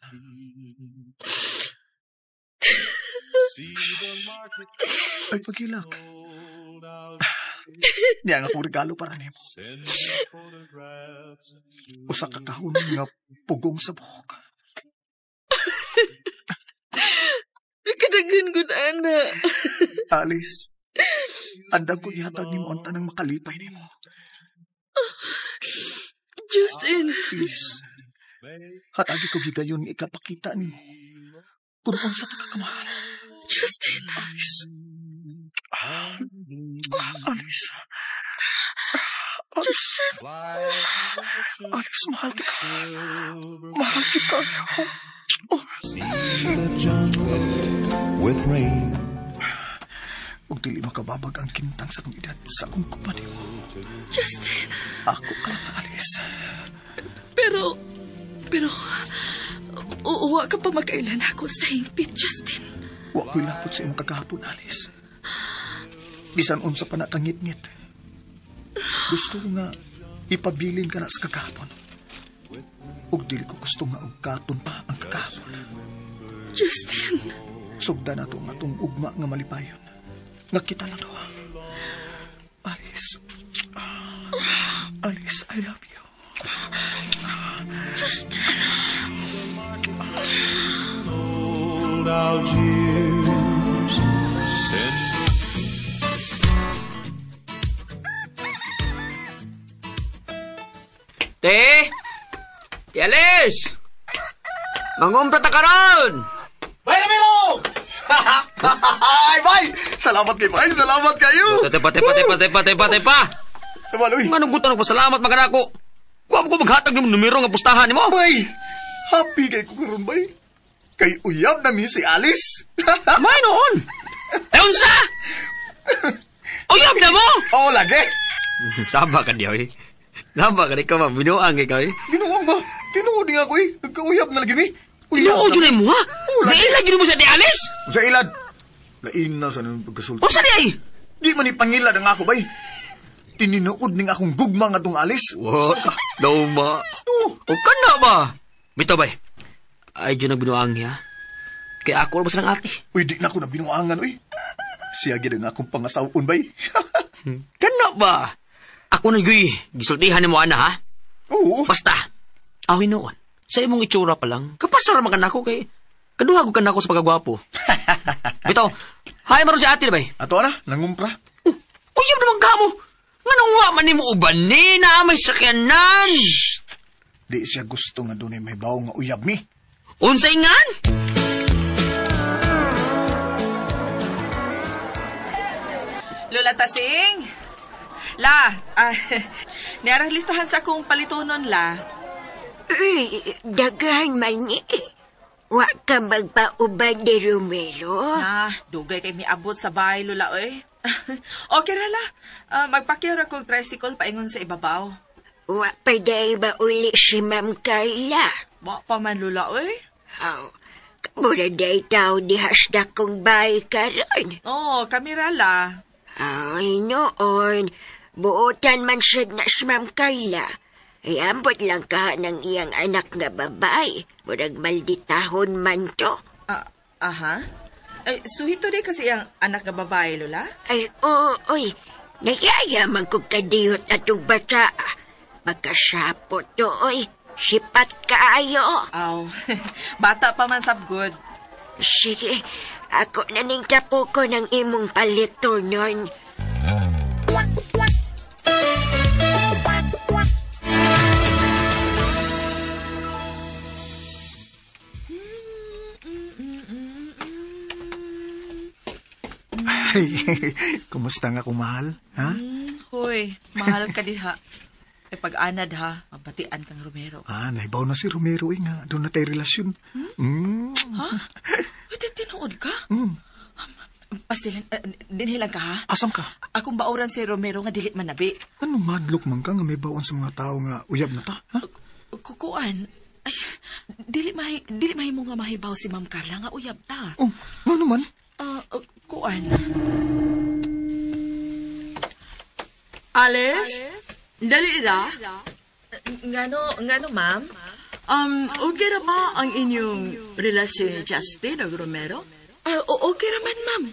S7: Ay, pagilak. Niya ang akong regalo para nimo. Usa ka kahon nga pugong sa buhok.
S4: Kadaghan gud ana.
S7: Alice, andam ko ihatag nimo ang tanang makalipay nimo.
S4: Justin.
S7: Please. Hatagi ko gigayon nga ikapakita nimo. Kung unsa ta ka kamahal.
S4: Justin.
S7: Alice. Alice. Alice. Alice, mahal kita. Mahal kita.
S9: With rain.
S7: Ug dili makababag ang kintang sa akong edad sa akong kupan nimo.
S4: Justin.
S7: Ako ka lang, Alice.
S4: Pero, uwa ka pa makailan ako sa hingpit, Justin.
S7: Wa ko'y lapot sa imong kagahapon, Alice. Bisan unsa pa na kangitngit. Gusto ko nga ipabilin ka na sa kagahapon. Ug dili ko gusto nga og katon pa ang kagahapon.
S4: Justin.
S7: Sugdan na itong atong ugma nga malipayon. Nga kita lang duha. Alice. Alice, I love you.
S4: Justin.
S9: Old Algiers. Send
S3: Te! Te Alice! Mangumpra ta karon!
S7: Bay, Ramiro! Ay, bay! Salamat kay bay! Salamat kayo!
S3: Tepa, tepa, tepa, tepa, tepa, tepa!
S7: Sama, Luy.
S3: Nga nung gutan pasalamat mga nako. Kuha mo ko maghatag ng numero nga pustahan nimo.
S7: Bay! Happy kay ko karon, bay. Kay uyab na mi si Alice.
S3: May noon! Eh, unsa? Uyab na mo?
S7: Oo, lagi.
S3: Saba ka niya, eh. Saba ka ikaw, binuang ikaw, eh.
S7: Binuang ba? Tinuod nga ako, eh. Nagkauyab na lagi mi.
S3: Tinuod yun mo, ha? Nailad yun mo sa di Alice?
S7: Sa ilad? Lain na sa nang pagkasulti.
S3: Unsa di ay?
S7: Di man ipangilad ang ako, bay. Tininood ning akong gugma nga tong Alice.
S3: What? Daw ma. O ka na ba? Bitaw, bay. Ay, dyan nagbinuang niya. Kaya ako ba silang ate?
S7: Uy, di na ako nabinuangan, uy. Siya gid ang akong pangasawon, bay.
S3: Kana ba? Ako na guy, gisultihan ni mo, ana, ha?
S7: Oo.
S3: Basta, awin noon. Sa imong itsura pa lang, kapasar man ka nako kay kaduha ko ka nako sa pagkagwapo. Bitaw, hay maron si ate, bay.
S7: Ato na, nangumpra.
S3: Uyab naman ka mo. Nganong wa man nimo uban ni na may sakyanan.
S7: Shh. Di siya gusto nga dunay may bawo nga uyab mi.
S3: Unsay ngan?
S4: Lola Tasing? La, niarang listahan sa akong palitunon, la.
S10: Uy, daghan man ni. Wa ka magpauban ni Romero.
S4: Na, dugay kay miabot sa bahay, Lola, oy. Okay ra, la. Magpakyar ako og tricycle paingon sa ibabaw.
S10: Wa pa dahil mauli si Ma'am Carla.
S4: Wa pa man, Lola, oy.
S10: Aw, kamura dahil tao ni hasda kong bahay karon.
S4: Oo, kami ra, la.
S10: Ay, noon. Buotan man siya na si Ma'am Carla. Ay, ambot lang ka ng iyang anak nga babae. Murag malditahon man to.
S4: Aha. Ay, suhito di kasi iyang anak nga babae, Lola?
S10: Ay, oo, oy. Nayayaman kong kadiyot atong bata. Magkasapot to, oy. Sipat kaayo.
S4: Aw, bata pa man sabgod.
S10: Sige, ako na ning tapo ko ng imong palito nun.
S7: Ay, kumusta nga kung mahal? Ha?
S4: Hoy, mahal ka diha. Ay pag-anad ha, mabatian kang Romero.
S7: Ah, naibaw na si Romero eh nga. Doon na tayo relasyon. Hmm?
S4: Ha? Uy, tinuod ka? Pastilan, dinhilang ka ha?
S7: Asam ka?
S4: Akong bauran si Romero nga dili man nabi.
S7: Ano madlok man ka nga may bawon sa mga tao nga uyab na ta? Ha?
S4: Kukuan, ay, dili mahimo nga mahibaw si Ma'am Carla nga uyab ta.
S7: Oh, ano man?
S4: Kuan.
S6: Alice? Dali ra?
S4: Ngano, ma'am?
S6: Okay ra ba ang inyong relasyon ni Justin o Romero?
S4: Okay ra man, ma'am.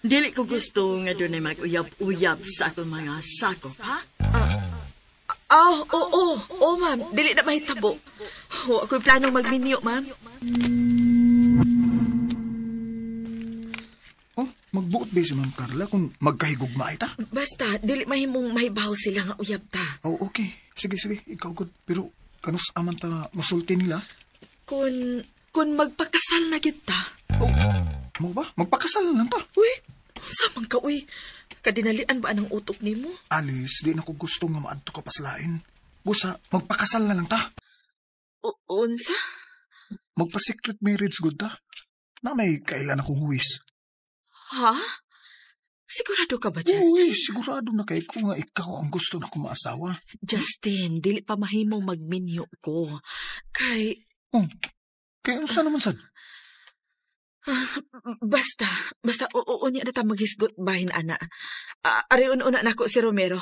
S6: Dili ko gusto nga doon ay mag-uyab-uyab sa atong mga sakop, ha?
S4: Oo, ma'am. Dili na mahitabo. Ako'y planong magminyo, ma'am.
S7: Oh, magbuot ba si Ma'am Carla kung magkahigugma ita?
S4: Basta, dili mahimong mahibaw sila nga uyab ta.
S7: Oh, okay. Sige. Ikaw good. Pero kanus aman ta musulti nila?
S4: Kung magpakasal na kita.
S7: Oh, mo ba? Magpakasal na lang ta.
S4: Uy, samang ka, uy. Kadinalian ba ang utok nimo?
S7: Alice, di na ko gusto nga maadto ka paslain. Busa, magpakasal na lang ta.
S4: Unsa?
S7: Magpa-secret marriage good ta. Na may kailan akong huwis.
S4: Ha? Sigurado ka ba, Justin?
S7: Uy, sigurado na kay ko nga ikaw ang gusto na kong maasawa.
S4: Justin, dili pa mahimong magminyo ko. Kay...
S7: Oh, kay unsa naman sad?
S4: Basta, oo niya na ta maghisgot bahin, ana. Ariun-una nako si Romero.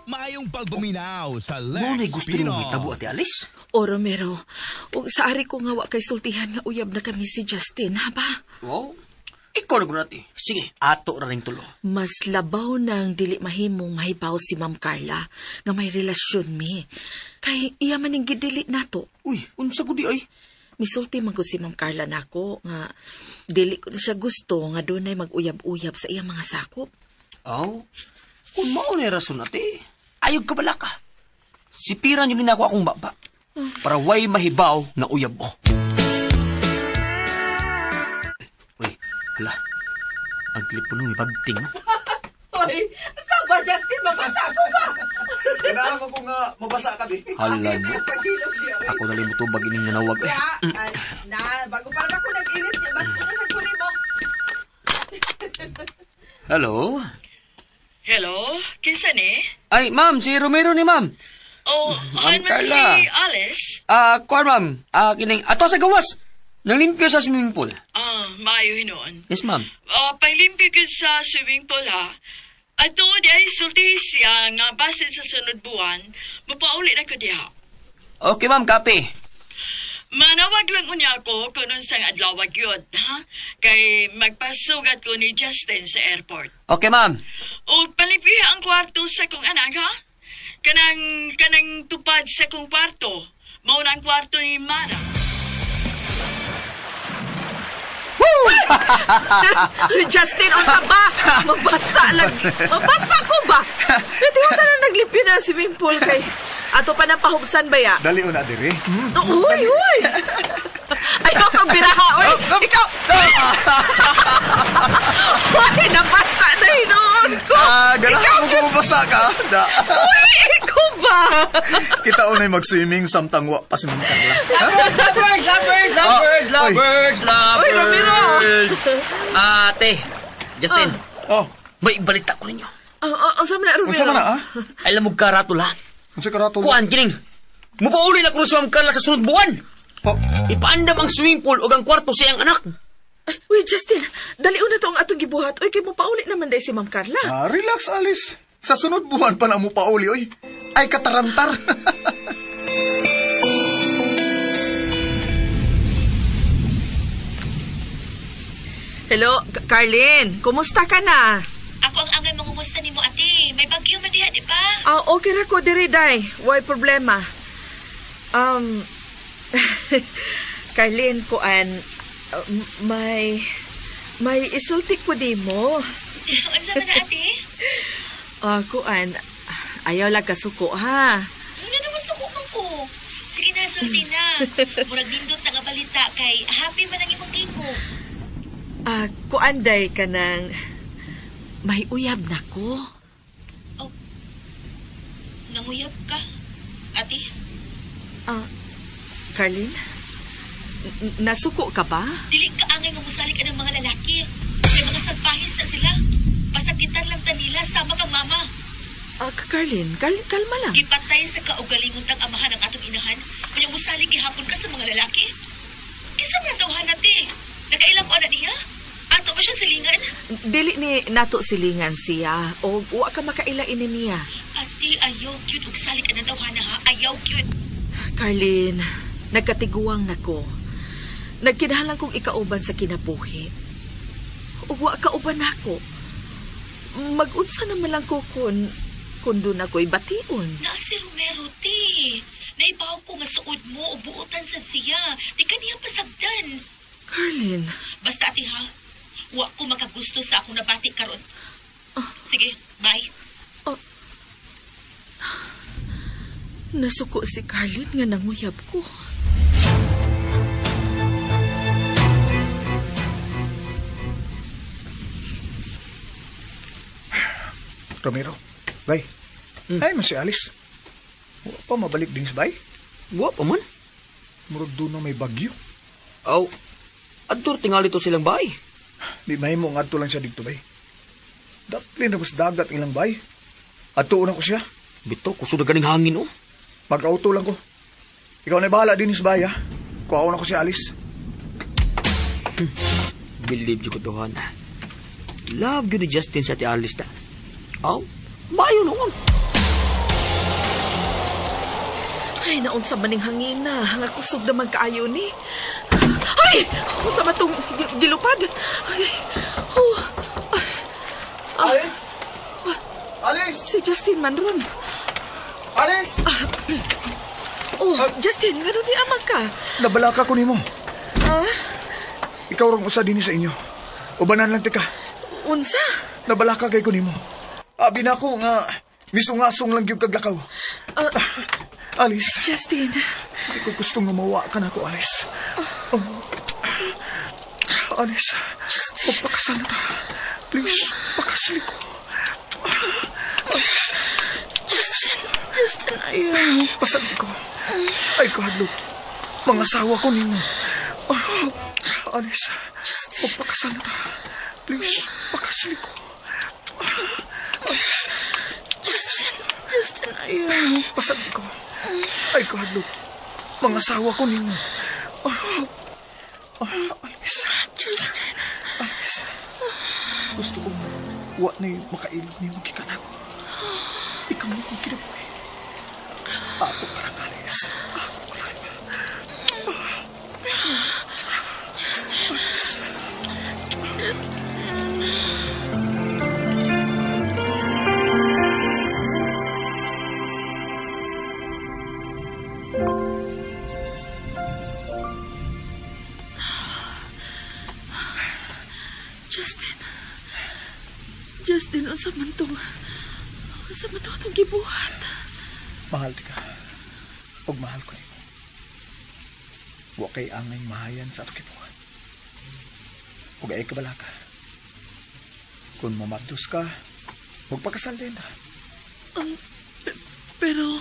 S2: Maayong pagpaminaw sa Lex
S3: Mo gusto
S2: Pino.
S3: nimo hitabo, Ate Alice?
S4: O Romero, ug sa ari ko nga wa kay sultihan nga uyab na kami si Justin, ha ba?
S3: Wow. Ikaw na gud ate. Sige, ato ra ning tulo.
S4: Mas labaw nang dili mahimong mahibaw si Ma'am Carla nga may relasyon mi. Kay iya man ning gidili nato.
S3: Uy, unsa gud di ay?
S4: Misulti man gud si Ma'am Carla nako nga dili ko na siya gusto nga dunay mag-uyab-uyab sa iyang mga sakop.
S3: Aw, kung mao na rason ate, ayog ka bala ka. Sipiran yun nako akong baba. Para way mahibaw nga uyab mo. Uy, hala. Ang telepono may bagting.
S4: Hoy, saan ba, Justin? Mabasa ako ba?
S7: Kailangan ko nga mabasa ka, di.
S3: Hala mo. Ako na lang mutubag ining nanawag. Eh.
S4: Na, bago pa naman ako nag-inis niya. Basta na sa kuli mo.
S3: Hello?
S6: Hello? Kinsa ni?
S3: Ay, ma'am, si Romero ni ma'am.
S6: Oh,
S3: Ma'am
S6: han man
S3: Carla.
S6: si Alice?
S3: Kuan ma'am. Kining ato sa gawas. Nanglimpyo sa swimming pool.
S6: Maayo hinuon.
S3: Yes, ma'am.
S6: Panglimpyo gyud sa swimming pool ha. Ato di ay sulti siya nga basin sa sunod buwan, mapauli na ko diha.
S3: Okay, ma'am, kape.
S6: Manawag lang unya ako kung unsang adlaw gyud, ha? Kay magpasugat ko ni Justin sa airport.
S3: Okay, ma'am.
S6: O palimpiha ang kwarto sa kong anak, ha? Kanang tupad sa kong kwarto. Mao na ang kwarto ni Mara.
S4: Justin, unsa ba? Mabasa lang. Mabasa ko ba? Pwede ko sana naglimpyo na swimming pool kay ato pa nang pahubsan ba ya?
S7: Dali una diri.
S4: Uy, uy! Ayaw kang biraha, uy! Ikaw! Uy, nabasa na hinoon ko!
S7: Ganahan mo kung mabasa ka. Da.
S4: Uy, ikaw ba?
S7: Kita unay mag-swimming samtang wa pa si Ma'am Carla.
S3: Lovebirds, lovebirds, lovebirds, lovebirds, lovebirds.
S4: Uy, Ramiro!
S3: Ate, Justin.
S7: Oh.
S3: May balita ko ninyo.
S4: Unsa man na, Romero?
S7: Unsa man na, ah?
S3: Alam mo karatula.
S7: Unsa karatula?
S3: Kuan, kining. Mupauli na ko si Ma'am Carla sa sunod buwan.
S7: Oh.
S3: Ipaandam ang swimming pool o ang kwarto sa iyang anak.
S4: Ay, uy, Justin, dali una to ang atong gibuhat. Uy, kay mo pauli naman dahil si Ma'am Carla.
S7: Relax, Alice. Sa sunod buwan pa na mo pauli, oy. Ay, katarantar.
S4: Hello, Carlene. Kumusta ka na?
S5: Ako ang angay mangumusta nimo ate. May bagyo man diha, di ba?
S4: Okay ra ko diri, day. Way problema. Carlene, kuan, may isulti ko di mo.
S5: Unsa man na, ate?
S4: Kuan, ayaw lang kasuko, ha?
S5: Ano naman suko man ko? Sige na, sulti na. Murag nindot na nga balita kay happy man ang imong imo.
S4: Kuan, day, ka nang may uyab na ko.
S5: Oh, nanguyab ka, ate?
S4: Carlene? Nasuko ka ba?
S5: Dili ka angay nga musali ka ng mga lalaki. May mga salpahis na sila. Pasakitan lang ta nila sama kang mama.
S4: Carlene, kalma lang.
S5: Gipatay sa kaugalingon tang amahan ang atong inahan. Kanya musali gihapon ka sa mga lalaki. Kinsa man ang tawhan ate? Nagkailang ko ana niya? Ato ba siya silingan?
S4: Dili ni nato silingan siya. O wa ka makaila ini niya.
S5: Ate, ayaw cute. Ug sali ka ng tawhana ha. Ayaw cute.
S4: Carlene, nagkatiguang nako. Nagkinahalang kong ikauban sa kinabuhi. Ug wa kauban nako. Mag-unsa naman lang ko kun doon ako'y bation.
S5: Naa si Romero, te. Naibaw ko nga suod mo o buotan sa siya. Di ka niya pasagdan.
S4: Carlene.
S5: Basta ate ha, wa ko makagusto sa akong nabati karon. Sige, bye.
S4: Nasuko si Carlene nga nanguyab ko.
S7: Romero, bay. Ay, man si Alice. Wa pa mabalik din sa bay?
S3: Wa pa man.
S7: Murag doon na may bagyo.
S3: Aw, adto tingali to silang bay.
S7: Di mahimo nga adto lang siya dito bay. Daplin na mas dagat ilang bay. Adto na ko siya.
S3: Bitaw, kusog na ganing hangin, oh.
S7: Mag-auto lang ko. Ikaw na bahala din sa bay, ha? Kuha na ko si Alice.
S3: Believe ko tuhan. Love yun ni Justin sa ati Alice ta. Aw, bayo noon.
S4: Ay, naunsa maning hangin na. Nga kusog naman kaayo ni. Ay! Unsa man tong gilupad? Ay, oh.
S7: Alice! Alice!
S4: Si Justin man ron.
S7: Alice!
S4: Oh, Justin, ngano di amang ka?
S7: Nabalaka ko nimo.
S4: Ah?
S7: Ikaw rong usa dinhi sa inyo. Ubanan lang tika.
S4: Unsa?
S7: Nabalaka kay ko nimo. Abi na ko nga misungasong lang gyud kaglakaw. Alice.
S4: Justin.
S7: Di ko gusto nga mawa ka na ko, Alice. Oh. Alice.
S4: Justin.
S7: Magpakasal na. Please, pakasal ko. Alice.
S4: Justin. Justin, ayaw.
S7: Pasal ko. Ay, kahadlok. Mga asawa ko ninyo. Oh, Alice.
S4: Justin.
S7: Magpakasal na. Please, pakasal ko. Alice.
S4: Justin. Ayaw.
S7: Pasag ko. Ay, kahadlok. Mga asawa ko ninyo. Alice.
S4: Justin.
S7: Alice. Gusto ko wa na'y makailog ni mo gikan ako. Ikaw mo kong kinabuhi. Ako pa lang, Alice. Ako pa lang.
S4: Justin. Justin. Justin. Justin, unsa man tong atong gibuhat?
S7: Mahal ka. Og mahal ko nimo. Wa kay angay mahayan sa atong gibuhat. Og ay kabala ka. Kung mamabdos ka, magpakasal din ta.
S4: Pero...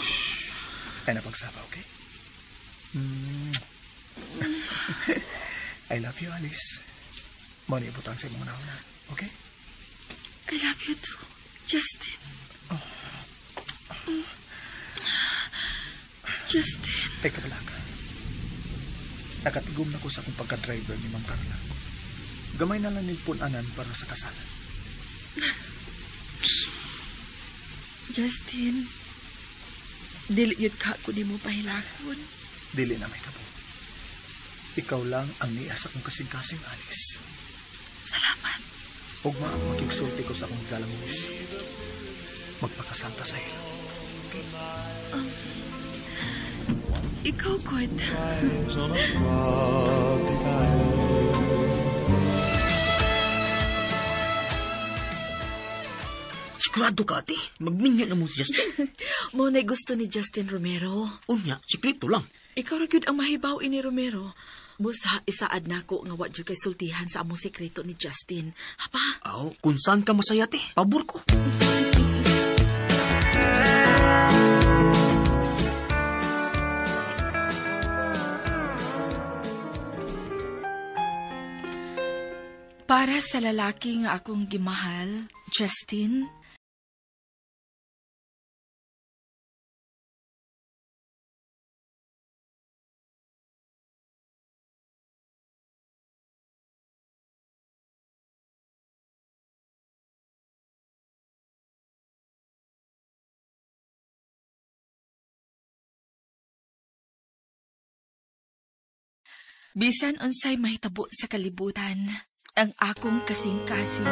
S7: Ay napagsaba, okay? I love you, Alice. Mao ni ibutang sa imong nauna, okay?
S4: I love you too, Justin. Oh. Justin.
S7: Ay, kabala ka. Nakatigom na ko sa akong pagka-driver ni Ma'am Carla. Gamay na lang nilpunanan para sa kasalan.
S4: Justin, dili yun ka ko di mo pahilakon.
S7: Dili na may tabo. Ikaw lang ang niya sa akong kasing-kasing, Alice.
S4: Salamat.
S7: Ugma ang makigsulti ko sa akong galang Luis. Magpakasal ta sa ilo. Okay?
S4: Ikaw, God.
S3: Sigurado ka, ate. Magminyo na mo si Justin.
S4: Mo na gusto ni Justin Romero.
S3: Unya, sikreto lang.
S4: Ikaw ra gyud ang mahibaw ini Romero. Busa, isaad na ko nga wa jud kay sultihan sa among sekreto ni Justin. Hapa?
S3: Aw, kung saan ka masaya, te. Pabor ko.
S4: Para sa lalaki nga akong gimahal, Justin, bisan unsay mahitabo sa kalibutan, ang akong kasing-kasing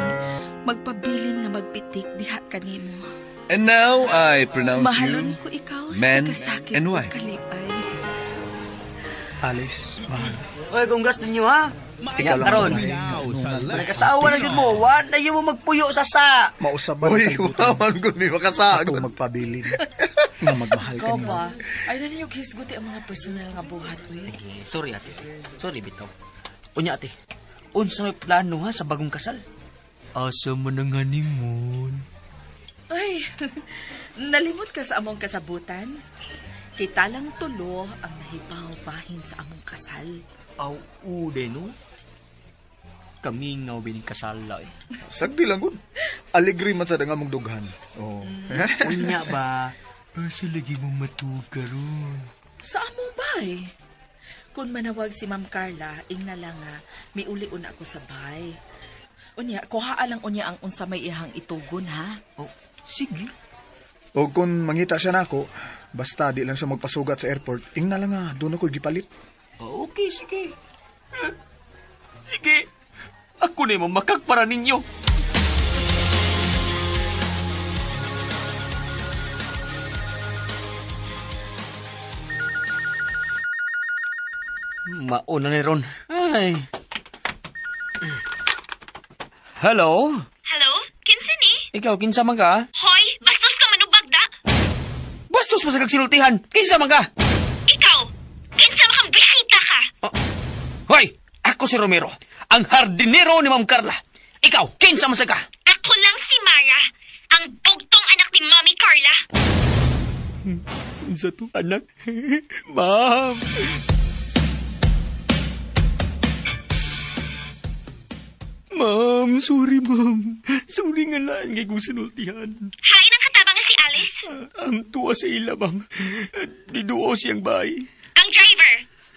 S4: magpabilin nga magpitik diha kanimo.
S9: And now I pronounce
S4: Mahalon
S9: you
S4: ko ikaw
S9: man
S4: sa kasakit
S9: and
S4: ug
S9: wife.
S4: kalipay.
S7: Alice, mahal.
S3: Oy, congrats ninyo ha.
S7: Ikaw lang
S3: Karon.
S7: ang babae.
S3: Nakasawa na jud mo, wa na yun mo magpuyo sa sa.
S7: Mausab ba ng
S9: Uy,
S7: kalibutan?
S9: waman ko ni makasagod.
S7: Ako magpabilin nga magmahal
S6: Ikaw
S7: ka niyo.
S6: ba? Ay, na ninyo hisguti ang mga personal nga buhat, uy.
S3: Sorry ate. Sorry bitaw. Unya ate. Unsa may plano ha sa bagong kasal? Asa man ang honeymoon?
S4: Ay, nalimot ka sa among kasabutan. Kita lang tulo ang nahibaw bahin sa among kasal.
S3: Aw, ude no? Kami nga bining kasal la eh.
S7: Sagdi lang gud. Alegre man sa nga mong dughan. Oh.
S3: Unya ba? Asa lagi mo matuog karon?
S4: Sa among bay. Kung manawag si Ma'am Carla, ingna lang nga, miuli-un ako sa bay. Unya, kuhaa lang unya ang unsa may ihang itugon, ha?
S3: Oh, sige.
S7: O kung mangita siya nako, basta di lang siya magpasugat sa airport, ingna lang nga, doon ako gipalit.
S3: Oh, okay, sige. Sige. Ako na yung makagpara ninyo. Mauna ni Ron. Ay. Hello?
S5: Hello? Kinsa ni?
S3: Ikaw, kinsa man ka?
S5: Hoy, bastos ka manubag da.
S3: Bastos pa sa kagsinultihan. Kinsa man ka?
S5: Ikaw, kinsa man kang bisita ka.
S3: Oh. Hoy, ako si Romero, ang hardinero ni Ma'am Carla. Ikaw, kinsa man sa ka?
S5: Ako lang si Mara, ang bugtong anak ni Mommy Carla.
S3: Unsa to, anak? Ma'am. Ma'am, sorry ma'am. Sorry nga lang kay kong sinultihan.
S5: Hain ang katabang nga si Alice.
S3: Ang tuwa sa ila, ma'am. Niduaw siyang bahay.
S5: Ang driver.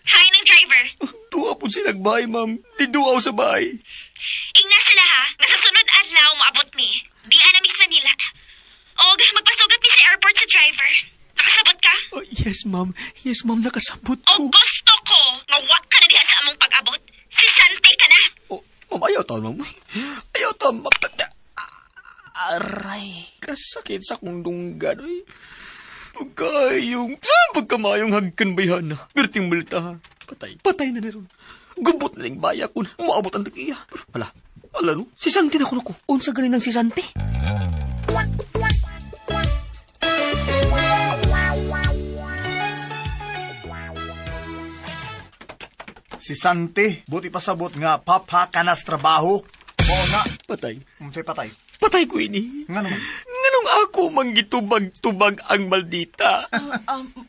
S5: Hi ng driver.
S3: Tuwa po silang bahay, ma'am. Niduaw sa bahay.
S5: Ingna sila ha. Nga sa sunod adlaw moabot mi. Di ana mi sa Manila. Og magpasugat mi sa airport sa driver. Nakasabot ka?
S3: Oh, yes, ma'am. Yes, ma'am. Nakasabot
S5: O
S3: ko.
S5: gusto ko nga wa ka na diha sa among pag-abot. Si Sante ka na.
S3: Oh, ma'am, ayaw taon, ma'am. Ayaw taon, ma'am. Aray, kasakit sa kong dunggan, oy. Pagkamayong hagkan bayhana. Berting multa, ha. Patay na ron. Gubot na ning baya ko na. Maabot ang tagiya. Ala, no? Si Santi na kuno ko. Unsa ganin ang si Santi?
S7: Si Santi, buti pasabot nga papakanas trabaho. Oo na.
S3: Patay.
S7: Unsay patay?
S3: Patay ko ini.
S7: Nga naman.
S3: Nganong ako manggitubag-tubag ang maldita?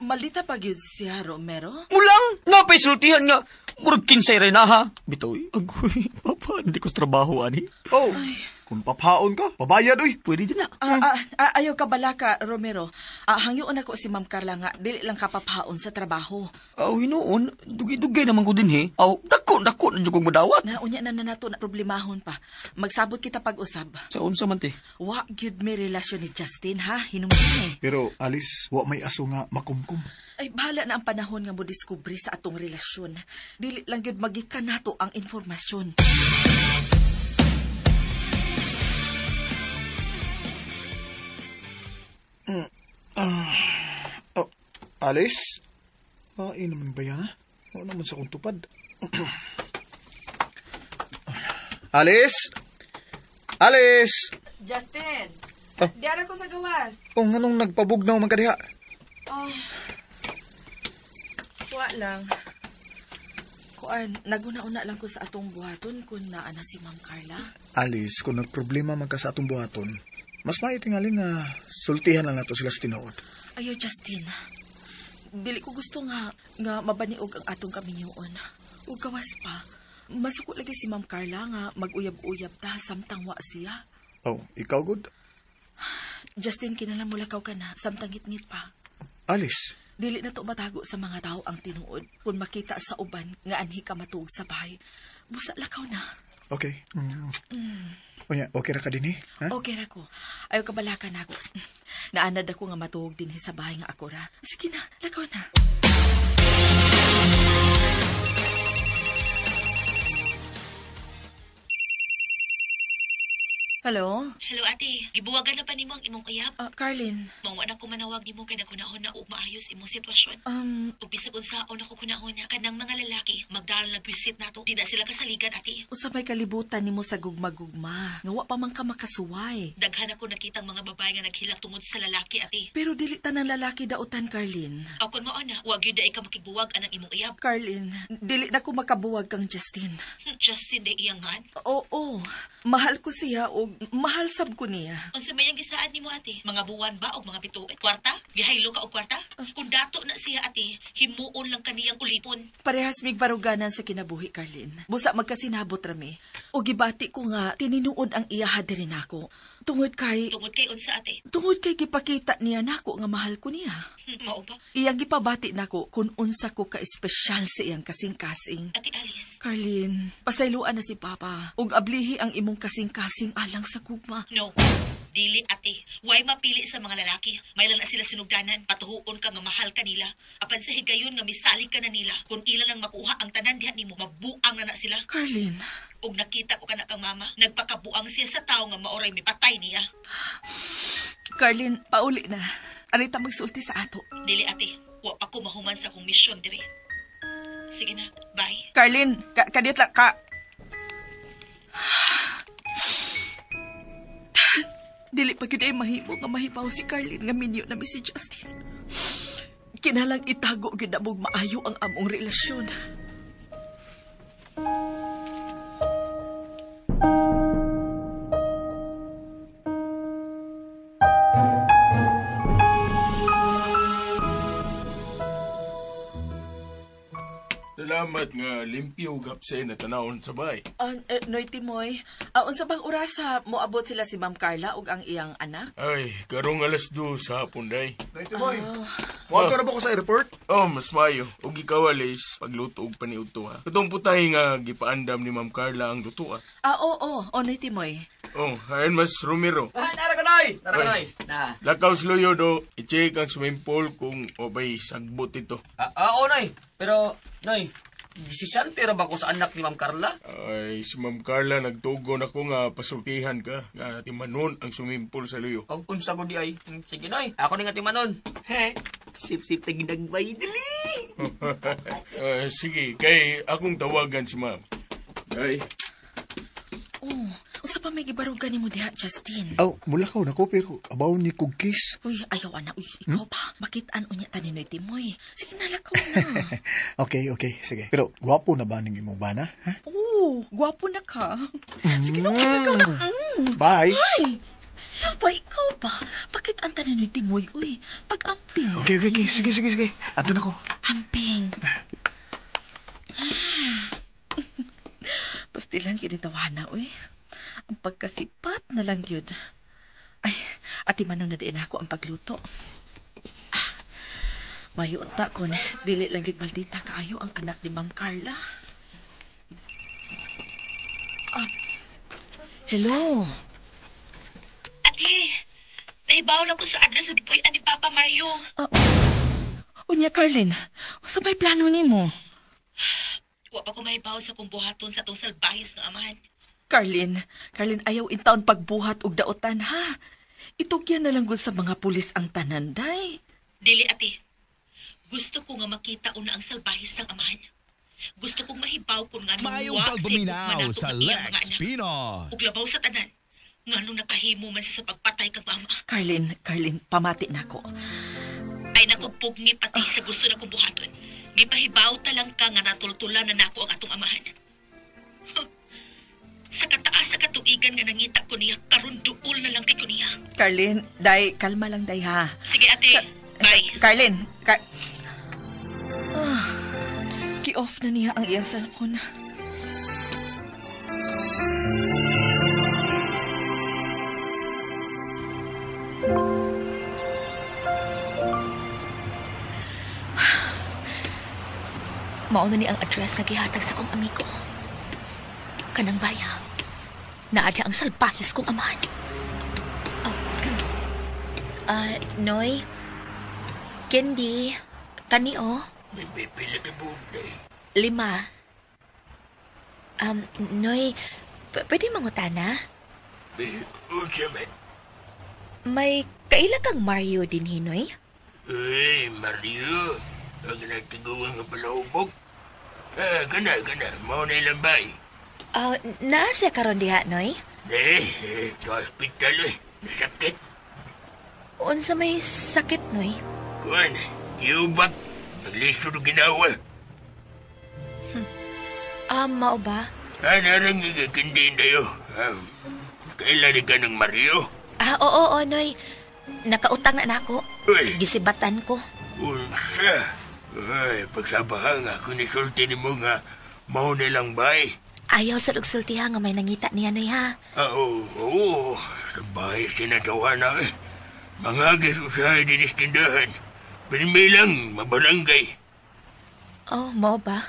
S4: Maldita pa gyud siya, Romero?
S3: Mulang! Napaisultihan nga. Murag kinsay rin na ha. Bitoy, agoy, papa, hindi ko sa trabaho, ani.
S7: Oh, kung papaon ka, pabayad, uy.
S3: Pwede din na.
S4: Ayaw ka balaka, Romero. Hangyoon ako si Ma'am Carla nga, dili lang ka papaon sa trabaho.
S3: Aw, hinuon, dugay-dugay naman ko din, he. Aw, dako, na dyan kong madawat.
S4: Naunya na nato na problemahon pa. Magsabot kita pag-usab.
S3: Sa unsa man, te?
S4: Wa gyud may relasyon ni Justin, ha? Hinungdan eh.
S7: Pero, Alice, wa may aso nga makumkum.
S4: Ay, bahala na ang panahon nga mo diskubre sa atong relasyon. Dili lang gyud magikan nato ang informasyon.
S7: Oh, Alice? Ay, naman ba yan, ha? Wala naman sa kong tupad. Alice? Alice!
S6: Justin!
S7: Oh.
S6: Diara ko sa gawas.
S7: Oh, nganong nagpabugnaw man ka diha?
S6: Oh. Kuha lang.
S4: Kuan, naguna-una lang ko sa atong buhaton kung naa na si Ma'am Carla.
S7: Alice, kung nagproblema man ka sa atong buhaton, mas maayo tingali nga sultihan lang nato sila sa tinuod.
S4: Ayo, Justin. Dili ko gusto nga mabaniog ang atong kaminyoon. Ug gawas pa. Masuko lagi si Ma'am Carla nga mag-uyab-uyab ta samtang wa siya.
S7: Oh, ikaw good?
S4: Justin, kinahanglan mo lakaw ka na samtang ngitngit pa.
S7: Alice,
S4: Dili na to matago sa mga tao ang tinuod kung makita sa uban nga anhi ka matuog sa bahay. Busa lakaw na.
S7: Okay. Unya, okay ra ka din eh? Ha?
S4: Okay ra ko. Ayaw ka balaka na ako. Naanad ako nga matuog din sa bahay nga ako ra. Sige na, lakaw na. Hello?
S5: Hello ate, gibuwagan na pa nimo ang imong uyab.
S4: Carlin.
S5: Mangwa na ko manawag nimo kay nagunahon na og maayos imong sitwasyon. Ug bisag unsaon ako kunahon na kanang mga lalaki magdal nagbisit nato, di na sila kasaligan ate.
S4: Usa may kalibutan nimo sa gugma-gugma. Nga wa pa man ka makasuway.
S5: Daghan ako nakitang mga babae nga naghilak tungod sa lalaki ate.
S4: Pero dili tanang lalaki dautan, Carlin.
S5: Aw kun mao na, wa gyud ay ka makibuwag anang imong uyab.
S4: Carlin, dili na ko makabuwag kang Justin.
S5: Justin day iyangan?
S4: Oo, mahal ko siya og mahal sab ko niya.
S5: Unsa may ang gisaad nimo ate? Mga buwan ba og mga bituin? Kwarta? Gihaylo ka og kwarta? Kung dato na siya ate, himuon lang kaniyang ulipon.
S4: Parehas mig baruganan sa kinabuhi, Carlin. Busa magkasinabot rami. O gibati ko nga tinuod ang iyaha diri nako. Tungod kay
S5: unsa ate?
S4: Tungod kay gipakita niya nako nga mahal ko niya.
S5: Mao ba?
S4: Iyang gipabati nako kung unsa ko ka espesyal sa iyang kasing-kasing.
S5: Ate Alice.
S4: Carlin, pasayloan na si Papa. Ug ablihi ang imong kasing-kasing alang sa gugma.
S5: No. Dili ate. Way mapili sa mga lalaki. May lang na sila sinugdanan. Patuhuon ka nga mahal ka nila. Apan sa higayon nga misalig ka na nila. Kung ila lang makuha ang tanan diha nimo, mabuang na sila.
S4: Carlin.
S5: Ug nakita ko kana kang mama, nagpakabuang siya sa tawo nga maoray mipatay niya.
S4: Carlin, pauli na. Anita magsulti sa ato.
S5: Dili ate, wa pa ko mahuman sa akong misyon diri. Sige na, bye.
S4: Carlin, kadiyot lang ka. Dili pa gyud ay mahimo nga mahibaw si Carlin nga minyo na mi si Justin. Kinalang itago gyud na mog maayo ang among relasyon.
S11: Salamat nga limpyo gapse na tanawon sa bay.
S4: Noy Timoy, unsa bang orasa moabot sila si Ma'am Carla ug ang iyang anak?
S11: Ay, karong 2:00 sa hapon day.
S7: Noy Timoy, moadto na ba ko sa airport?
S11: Oh, mas mayo. Ug ikaw, Alice, pagluto og paniudto ha. Katong putay nga gipaandam ni Ma'am Carla ang lutoa.
S4: Oo, oh, Noy Timoy.
S11: Oh, ayon mas Romero.
S3: Nara ka, Noy! Nara ka, Noy! Na.
S11: Lakaw sa luyo do, i-check ang swimming pool kung obay sagbot ito.
S3: Oo, Noy. Pero, Noy, si ra ba ko sa anak ni Ma'am Carla?
S11: Ay, si Ma'am Carla nagtugon ako nga pasultihan ka. Nga timanon ang swimming pool sa luyo.
S3: Og unsa ko di ay. Sige, Noy. Ako ni nga timanon. He. Sip-sip tagdagbay dili.
S11: Sige, kay akong tawagan si Ma'am. Ay.
S4: Oh, unsa pa may gibarugan nimo diha, Justin?
S7: Aw, mulakaw na ko pero abaw ni kog kiss.
S4: Uy, ayaw ana. Uy, ikaw pa. Makitaan unya ta ni Noy Timoy. Sige, nalakaw na.
S7: Okay, sige. Pero gwapo na ba ning imong bana? Ha?
S4: Oh, gwapo na ka. Sige na, ikaw na.
S7: Bye.
S4: Ay, siya ba, ikaw ba? Bakit ang tanin Noy Timoy? Uy, pag-amping.
S7: Okay. Sige. Ato na ko.
S4: Amping. Pastilan kinitawana, uy. Ang pagkasipat na lang yun. Ay, ati manon na din ako ang pagluto. Mayo unta kon, dili lang yun maldita kaayo ang anak ni Ma'am Carla. Hello?
S5: Ate, naibaw lang ko sa address sa gipuy-an ni Papa Mario.
S4: Unya, Carlin, unsa may plano nimo?
S5: Wa pa ko mahibaw sa kung buhaton sa tong salbahis nga amahan.
S4: Carlin, ayaw intaon pagbuhat og daotan, ha? Itugyan na lang gud sa mga pulis ang tanan, day.
S5: Dili, ate. Gusto ko nga makita una ang salbahis ng amahan. Gusto kong mahibaw kung nga
S2: Maayong pagpaminaw sa Lex Pinoy.
S5: Ug labaw sa tanan. Nganong nakahimo man siya sa pagpatay kang mama.
S4: Carlin, pamati nako.
S5: Ay nako, pugni pati sa gusto na kong buhaton. Gipahibaw ta lang ka nga natultulan na nako ang atong amahan. Sa kataas sa katuigan nga nangita ko niya, karon duol na lang kay ko niya.
S4: Carlin, day, kalma lang day ha.
S5: Sige ate, bye.
S4: Carlin, ki-off na niya ang iyang cellphone.
S5: Mao na ni ang address nga gihatag sa kong amigo. Kanang baya. Naadya ang salbahis kong amahan. Oh. Noy? Candy? Kani o?
S10: May pila ka buog day.
S5: 5. Noy, pwede mangutana?
S10: Unsa man?
S5: May kaila kang Mario din, Hinoy?
S10: Uy, Mario. Ang nagtiguan nga palahubog. Gana. Mao na ilang bay.
S5: Naa siya karon diha, Noy?
S10: Sa hospital, eh. Nasakit.
S5: Unsa may sakit, Noy?
S10: Kuan, giubak. Naglisod og ginawa.
S5: Mao ba?
S10: Narang ikakindin tayo. Kailan ka ng Mario?
S5: Oo, Noy. Nakautang na nako.
S10: Uy.
S5: Gisibatan ko.
S10: Unsa? Ay, pagsabahang ako ni sulti ni mo nga mao nilang bay.
S5: Ayaw sa lugsultiha nga may nangita niya, Noy, ha?
S10: Oo. Sa bahay sinatawa na eh. Mangagis usahay din istindahan. Pinimilang mabarangay.
S5: Oh, mao ba?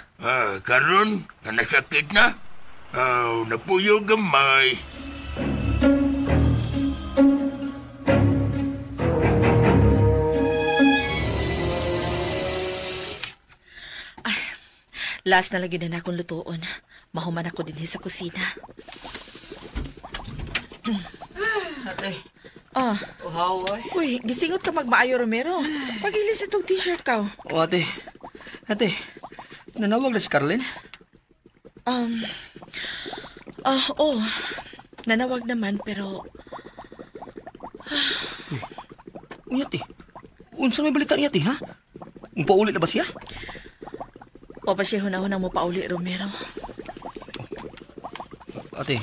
S10: Karon, nga nasakit na. Napuyo gamay.
S4: Last na lagi na akong lutoon. Mahuman ako din sa kusina.
S3: Ate.
S4: Oh,
S3: ay.
S4: Uy, gisingot ka magmaayo, Romero. Pagilis itong t-shirt ka.
S3: Oh, ate. Ate, nanawag na si Carlin?
S4: Oh. Nanawag naman, pero...
S3: Uy, ate. Unsa may balita niya, ate, ha? Paulit na ba siya?
S4: O pa siya hunahunang mo pauli, Romero.
S3: Ate,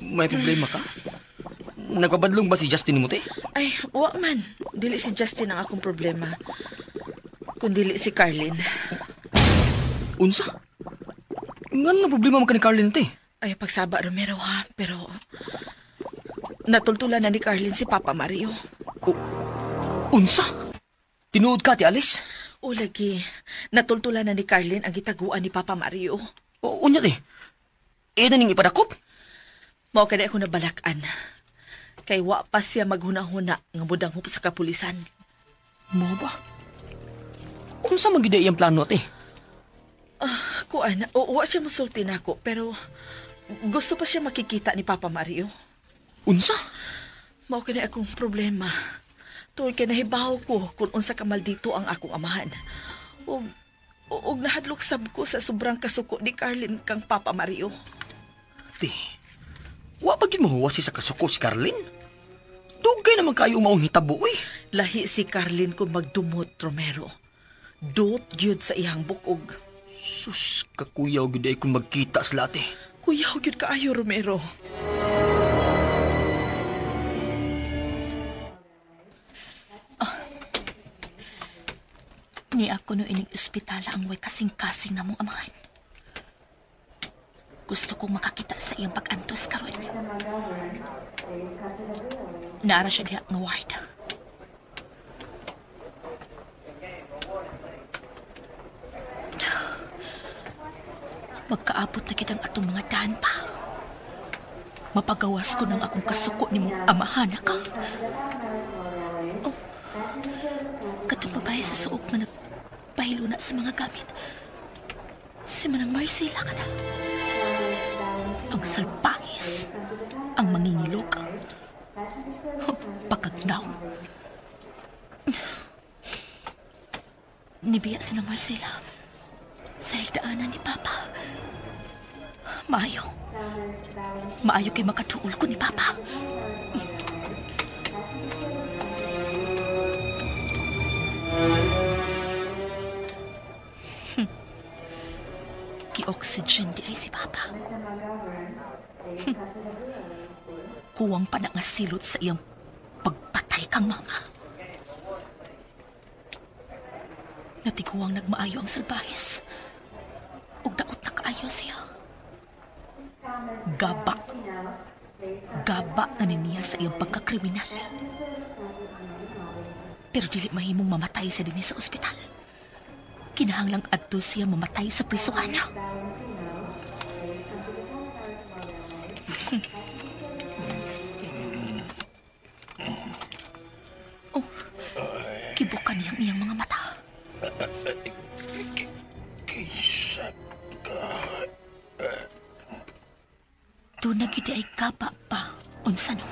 S3: may problema ka? Nagpabadlong ba si Justin mo, te?
S4: Ay, wa man. Dili si Justin ang akong problema. Kundili si Carlin.
S3: Unsa? Ngan na problema man ka ni Carlin, te?
S4: Ay, pagsaba, Romero, ha? Pero natultulan na ni Carlin si Papa Mario.
S3: Unsa? Tinuod ka, ti Alice?
S4: O, lagi. Natultulan na ni Carlin ang gitaguan ni Papa Mario.
S3: O, unya, te. E na ning ipadakop?
S4: Mao kani ako nabalakan. Kay wa pa siya maghuna-huna nga mudanghop sa kapulisan.
S3: Mo ba? Unsa man gid iyang plano, te?
S4: Kuan, wa siya musulti nako, pero gusto pa siya makikita ni Papa Mario.
S3: Unsa?
S4: Mao kani akong problema. Tuod kay nahibaw ko kung unsa ka maldito ang akong amahan. Og nahadlok sab ko sa sobrang kasuko ni Carlin kang Papa Mario.
S3: Te, wa pa gid mahuwas sa kasuko si Carlin? Dugay naman kayo maong hitabo, uy.
S4: Lahi si Carlin kung magdumot, Romero. Dot gyud sa iyang bukog.
S3: Sus, kakuyaw gyud ay kung magkita sila, ate.
S4: Kuyaw gyud kaayo, Romero.
S5: Ni ako no ining ospitala ang way kasing-kasing namong amahan. Gusto kong makakita sa iyang pag-antos karon. Naara siya diha nga ward. Magkaabot na kitang atong mga daan pa. Mapagawas ko ng akong kasuko ni mong amahan ka. Oh, katong babae sa suok nga nagpahiluna sa mga gamit. Si Manang Marcela ka na. Ang salpangis, ang mangingilok, pagkagnaw. Nibiya si Nang Marcela sa higdaanan ni Papa. Maayo. Maayo kay makatuol ko ni Papa. Ki-oxygen di ay si Papa. Kuwang pa na nga silot sa iyang pagpatay kang mama. Natiguang nagmaayo ang salbahis. Ug daot na kaayo siya. Gaba. Gaba na niya sa iyang pagkakriminal. Pero dili mahimong mamatay sa dinhi sa ospital. Kinahanglang adto siya mamatay sa prisuhan. Oh, kibukan niyang iyang mga mata. Doon na gid ay kaba pa. Unsa no?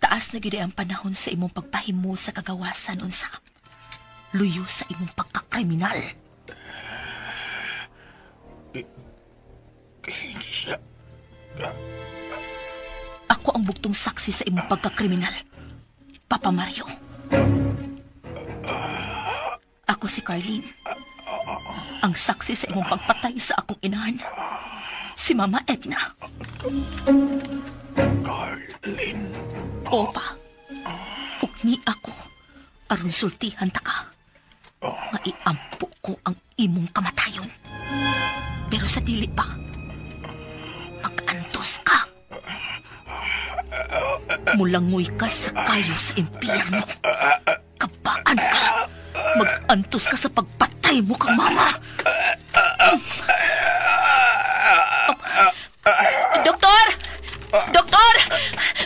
S5: Taas na gid ang panahon sa imong pagpahimo sa kagawasan unsa. Luyo sa imong pagkakriminal. Ako ang buktong saksi sa imong pagkakriminal, Papa Mario. Ako si Carlene. Ang saksi sa imong pagpatay sa akong inahan, si Mama Edna.
S7: Carlene.
S5: Opa, ug ni ako aron sultihan ta ka. Nga iampo ko ang imong kamatayon. Pero sa dili pa, mag-antos ka. Mulangoy ka sa kayo sa impyerno. Kabaan ka. Mag-antos ka sa pagpatay mo kang mama. Doktor! Doktor!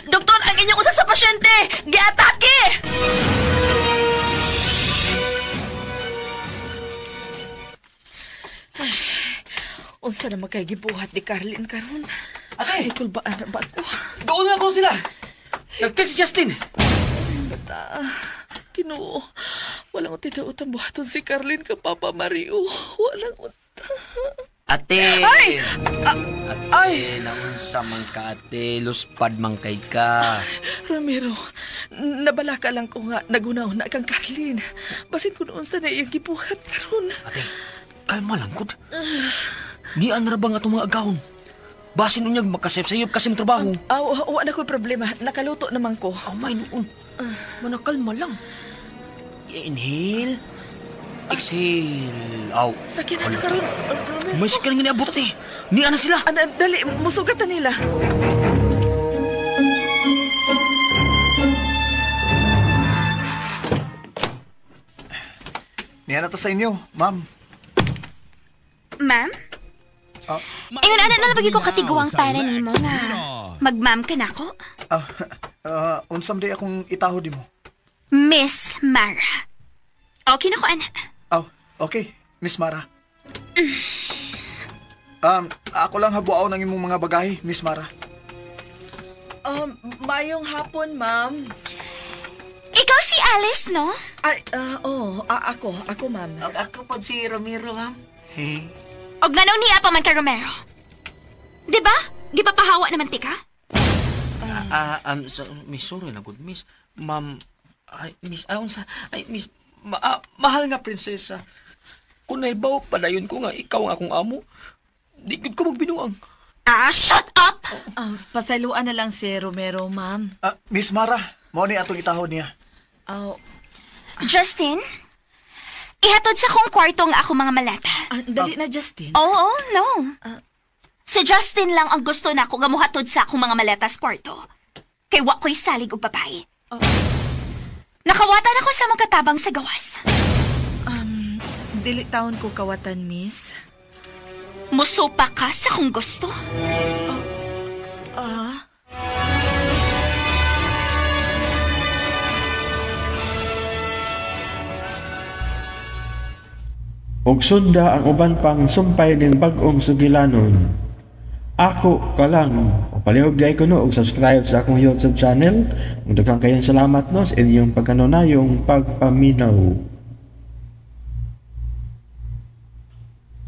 S5: Doktor, ang inyong usa sa pasyente! Giatake!
S4: Ay, unsa na makay gibuhat ni Carlin karon?
S3: Ate!
S4: Ay, kulbaan na ba ako?
S3: Doon na ko sila! Nag-text si Justin!
S4: Bata, Ginoo, walang utidaot ang buhaton si Carlin ka Papa Mario. Walang unta.
S3: Ate!
S4: Ay!
S3: Ate,
S4: Ay!
S3: naunsa man ka, ate. Luspad man kay ka.
S4: Ramiro, nabalaka lang ko nga nagunaw na kang Carlin. Basin kung unsa na iyang gibuhat karon.
S3: Ate, kalma lang, kud. Nian ra ba nga itong mga agawon? Basin unyag makasayop-sayop kasi mong trabaho.
S4: Aw, wa na ko'y problema. Nakaluto naman ko.
S3: Oh, may noon. Manakalma lang. Inhale. Exhale. Aw.
S4: Sakit na karon. Romero.
S3: May sakit nga niabot ate. Niya na sila.
S4: Ana, dali, musugatan nila.
S7: Niya na ta sa inyo, ma'am.
S5: Ma'am? Ingon ana na lang ko katiguang para nimo nga. Magma'am ka na ko?
S7: Unsam day akong itaho di mo.
S5: Miss Mara. Okay na ko, ana.
S7: Oh, okay, Miss Mara. Ako lang habuaw ng imong mga bagahe, Miss Mara.
S4: Mayong hapon, ma'am.
S5: Ikaw si Alice, no?
S4: Ay, ako, ma'am.
S3: Ako po si Romero, ma'am.
S5: Og nganong niya pa man ka, Romero? Diba? Di ba pahawa naman ti ka?
S3: Miss, sorry na good, miss. Ma'am, ay, miss, ay, unsa, ay, miss, mahal nga prinsesa. Kung naibaw padayon ko nga ikaw ang akong amo, di gud ko magbinuang.
S5: Ah, shut up!
S4: Pasayloan na lang si Romero, ma'am.
S7: Miss Mara, mao ni atong itahod niya.
S4: Oh.
S5: Justin, ihatod sa kong kwarto nga ako mga malata.
S4: Dali na, Justin.
S5: Oo, no. Si Justin lang ang gusto na ako nga muhatod sa akong mga maleta sa kwarto. Kay wa ko'y salig og babae. Nakawatan ako sa mga katabang sa gawas.
S4: Dili taon ko kawatan, miss.
S5: Musupa ka sa kung gusto.
S1: Og sunda ang uban pang sumpay ning bag-ong sugilanon. Ako ka lang. O palihog di ay kuno og subscribe sa akong YouTube channel. Ug daghang kayong salamat no sa inyong pagkanunayong pagpaminaw.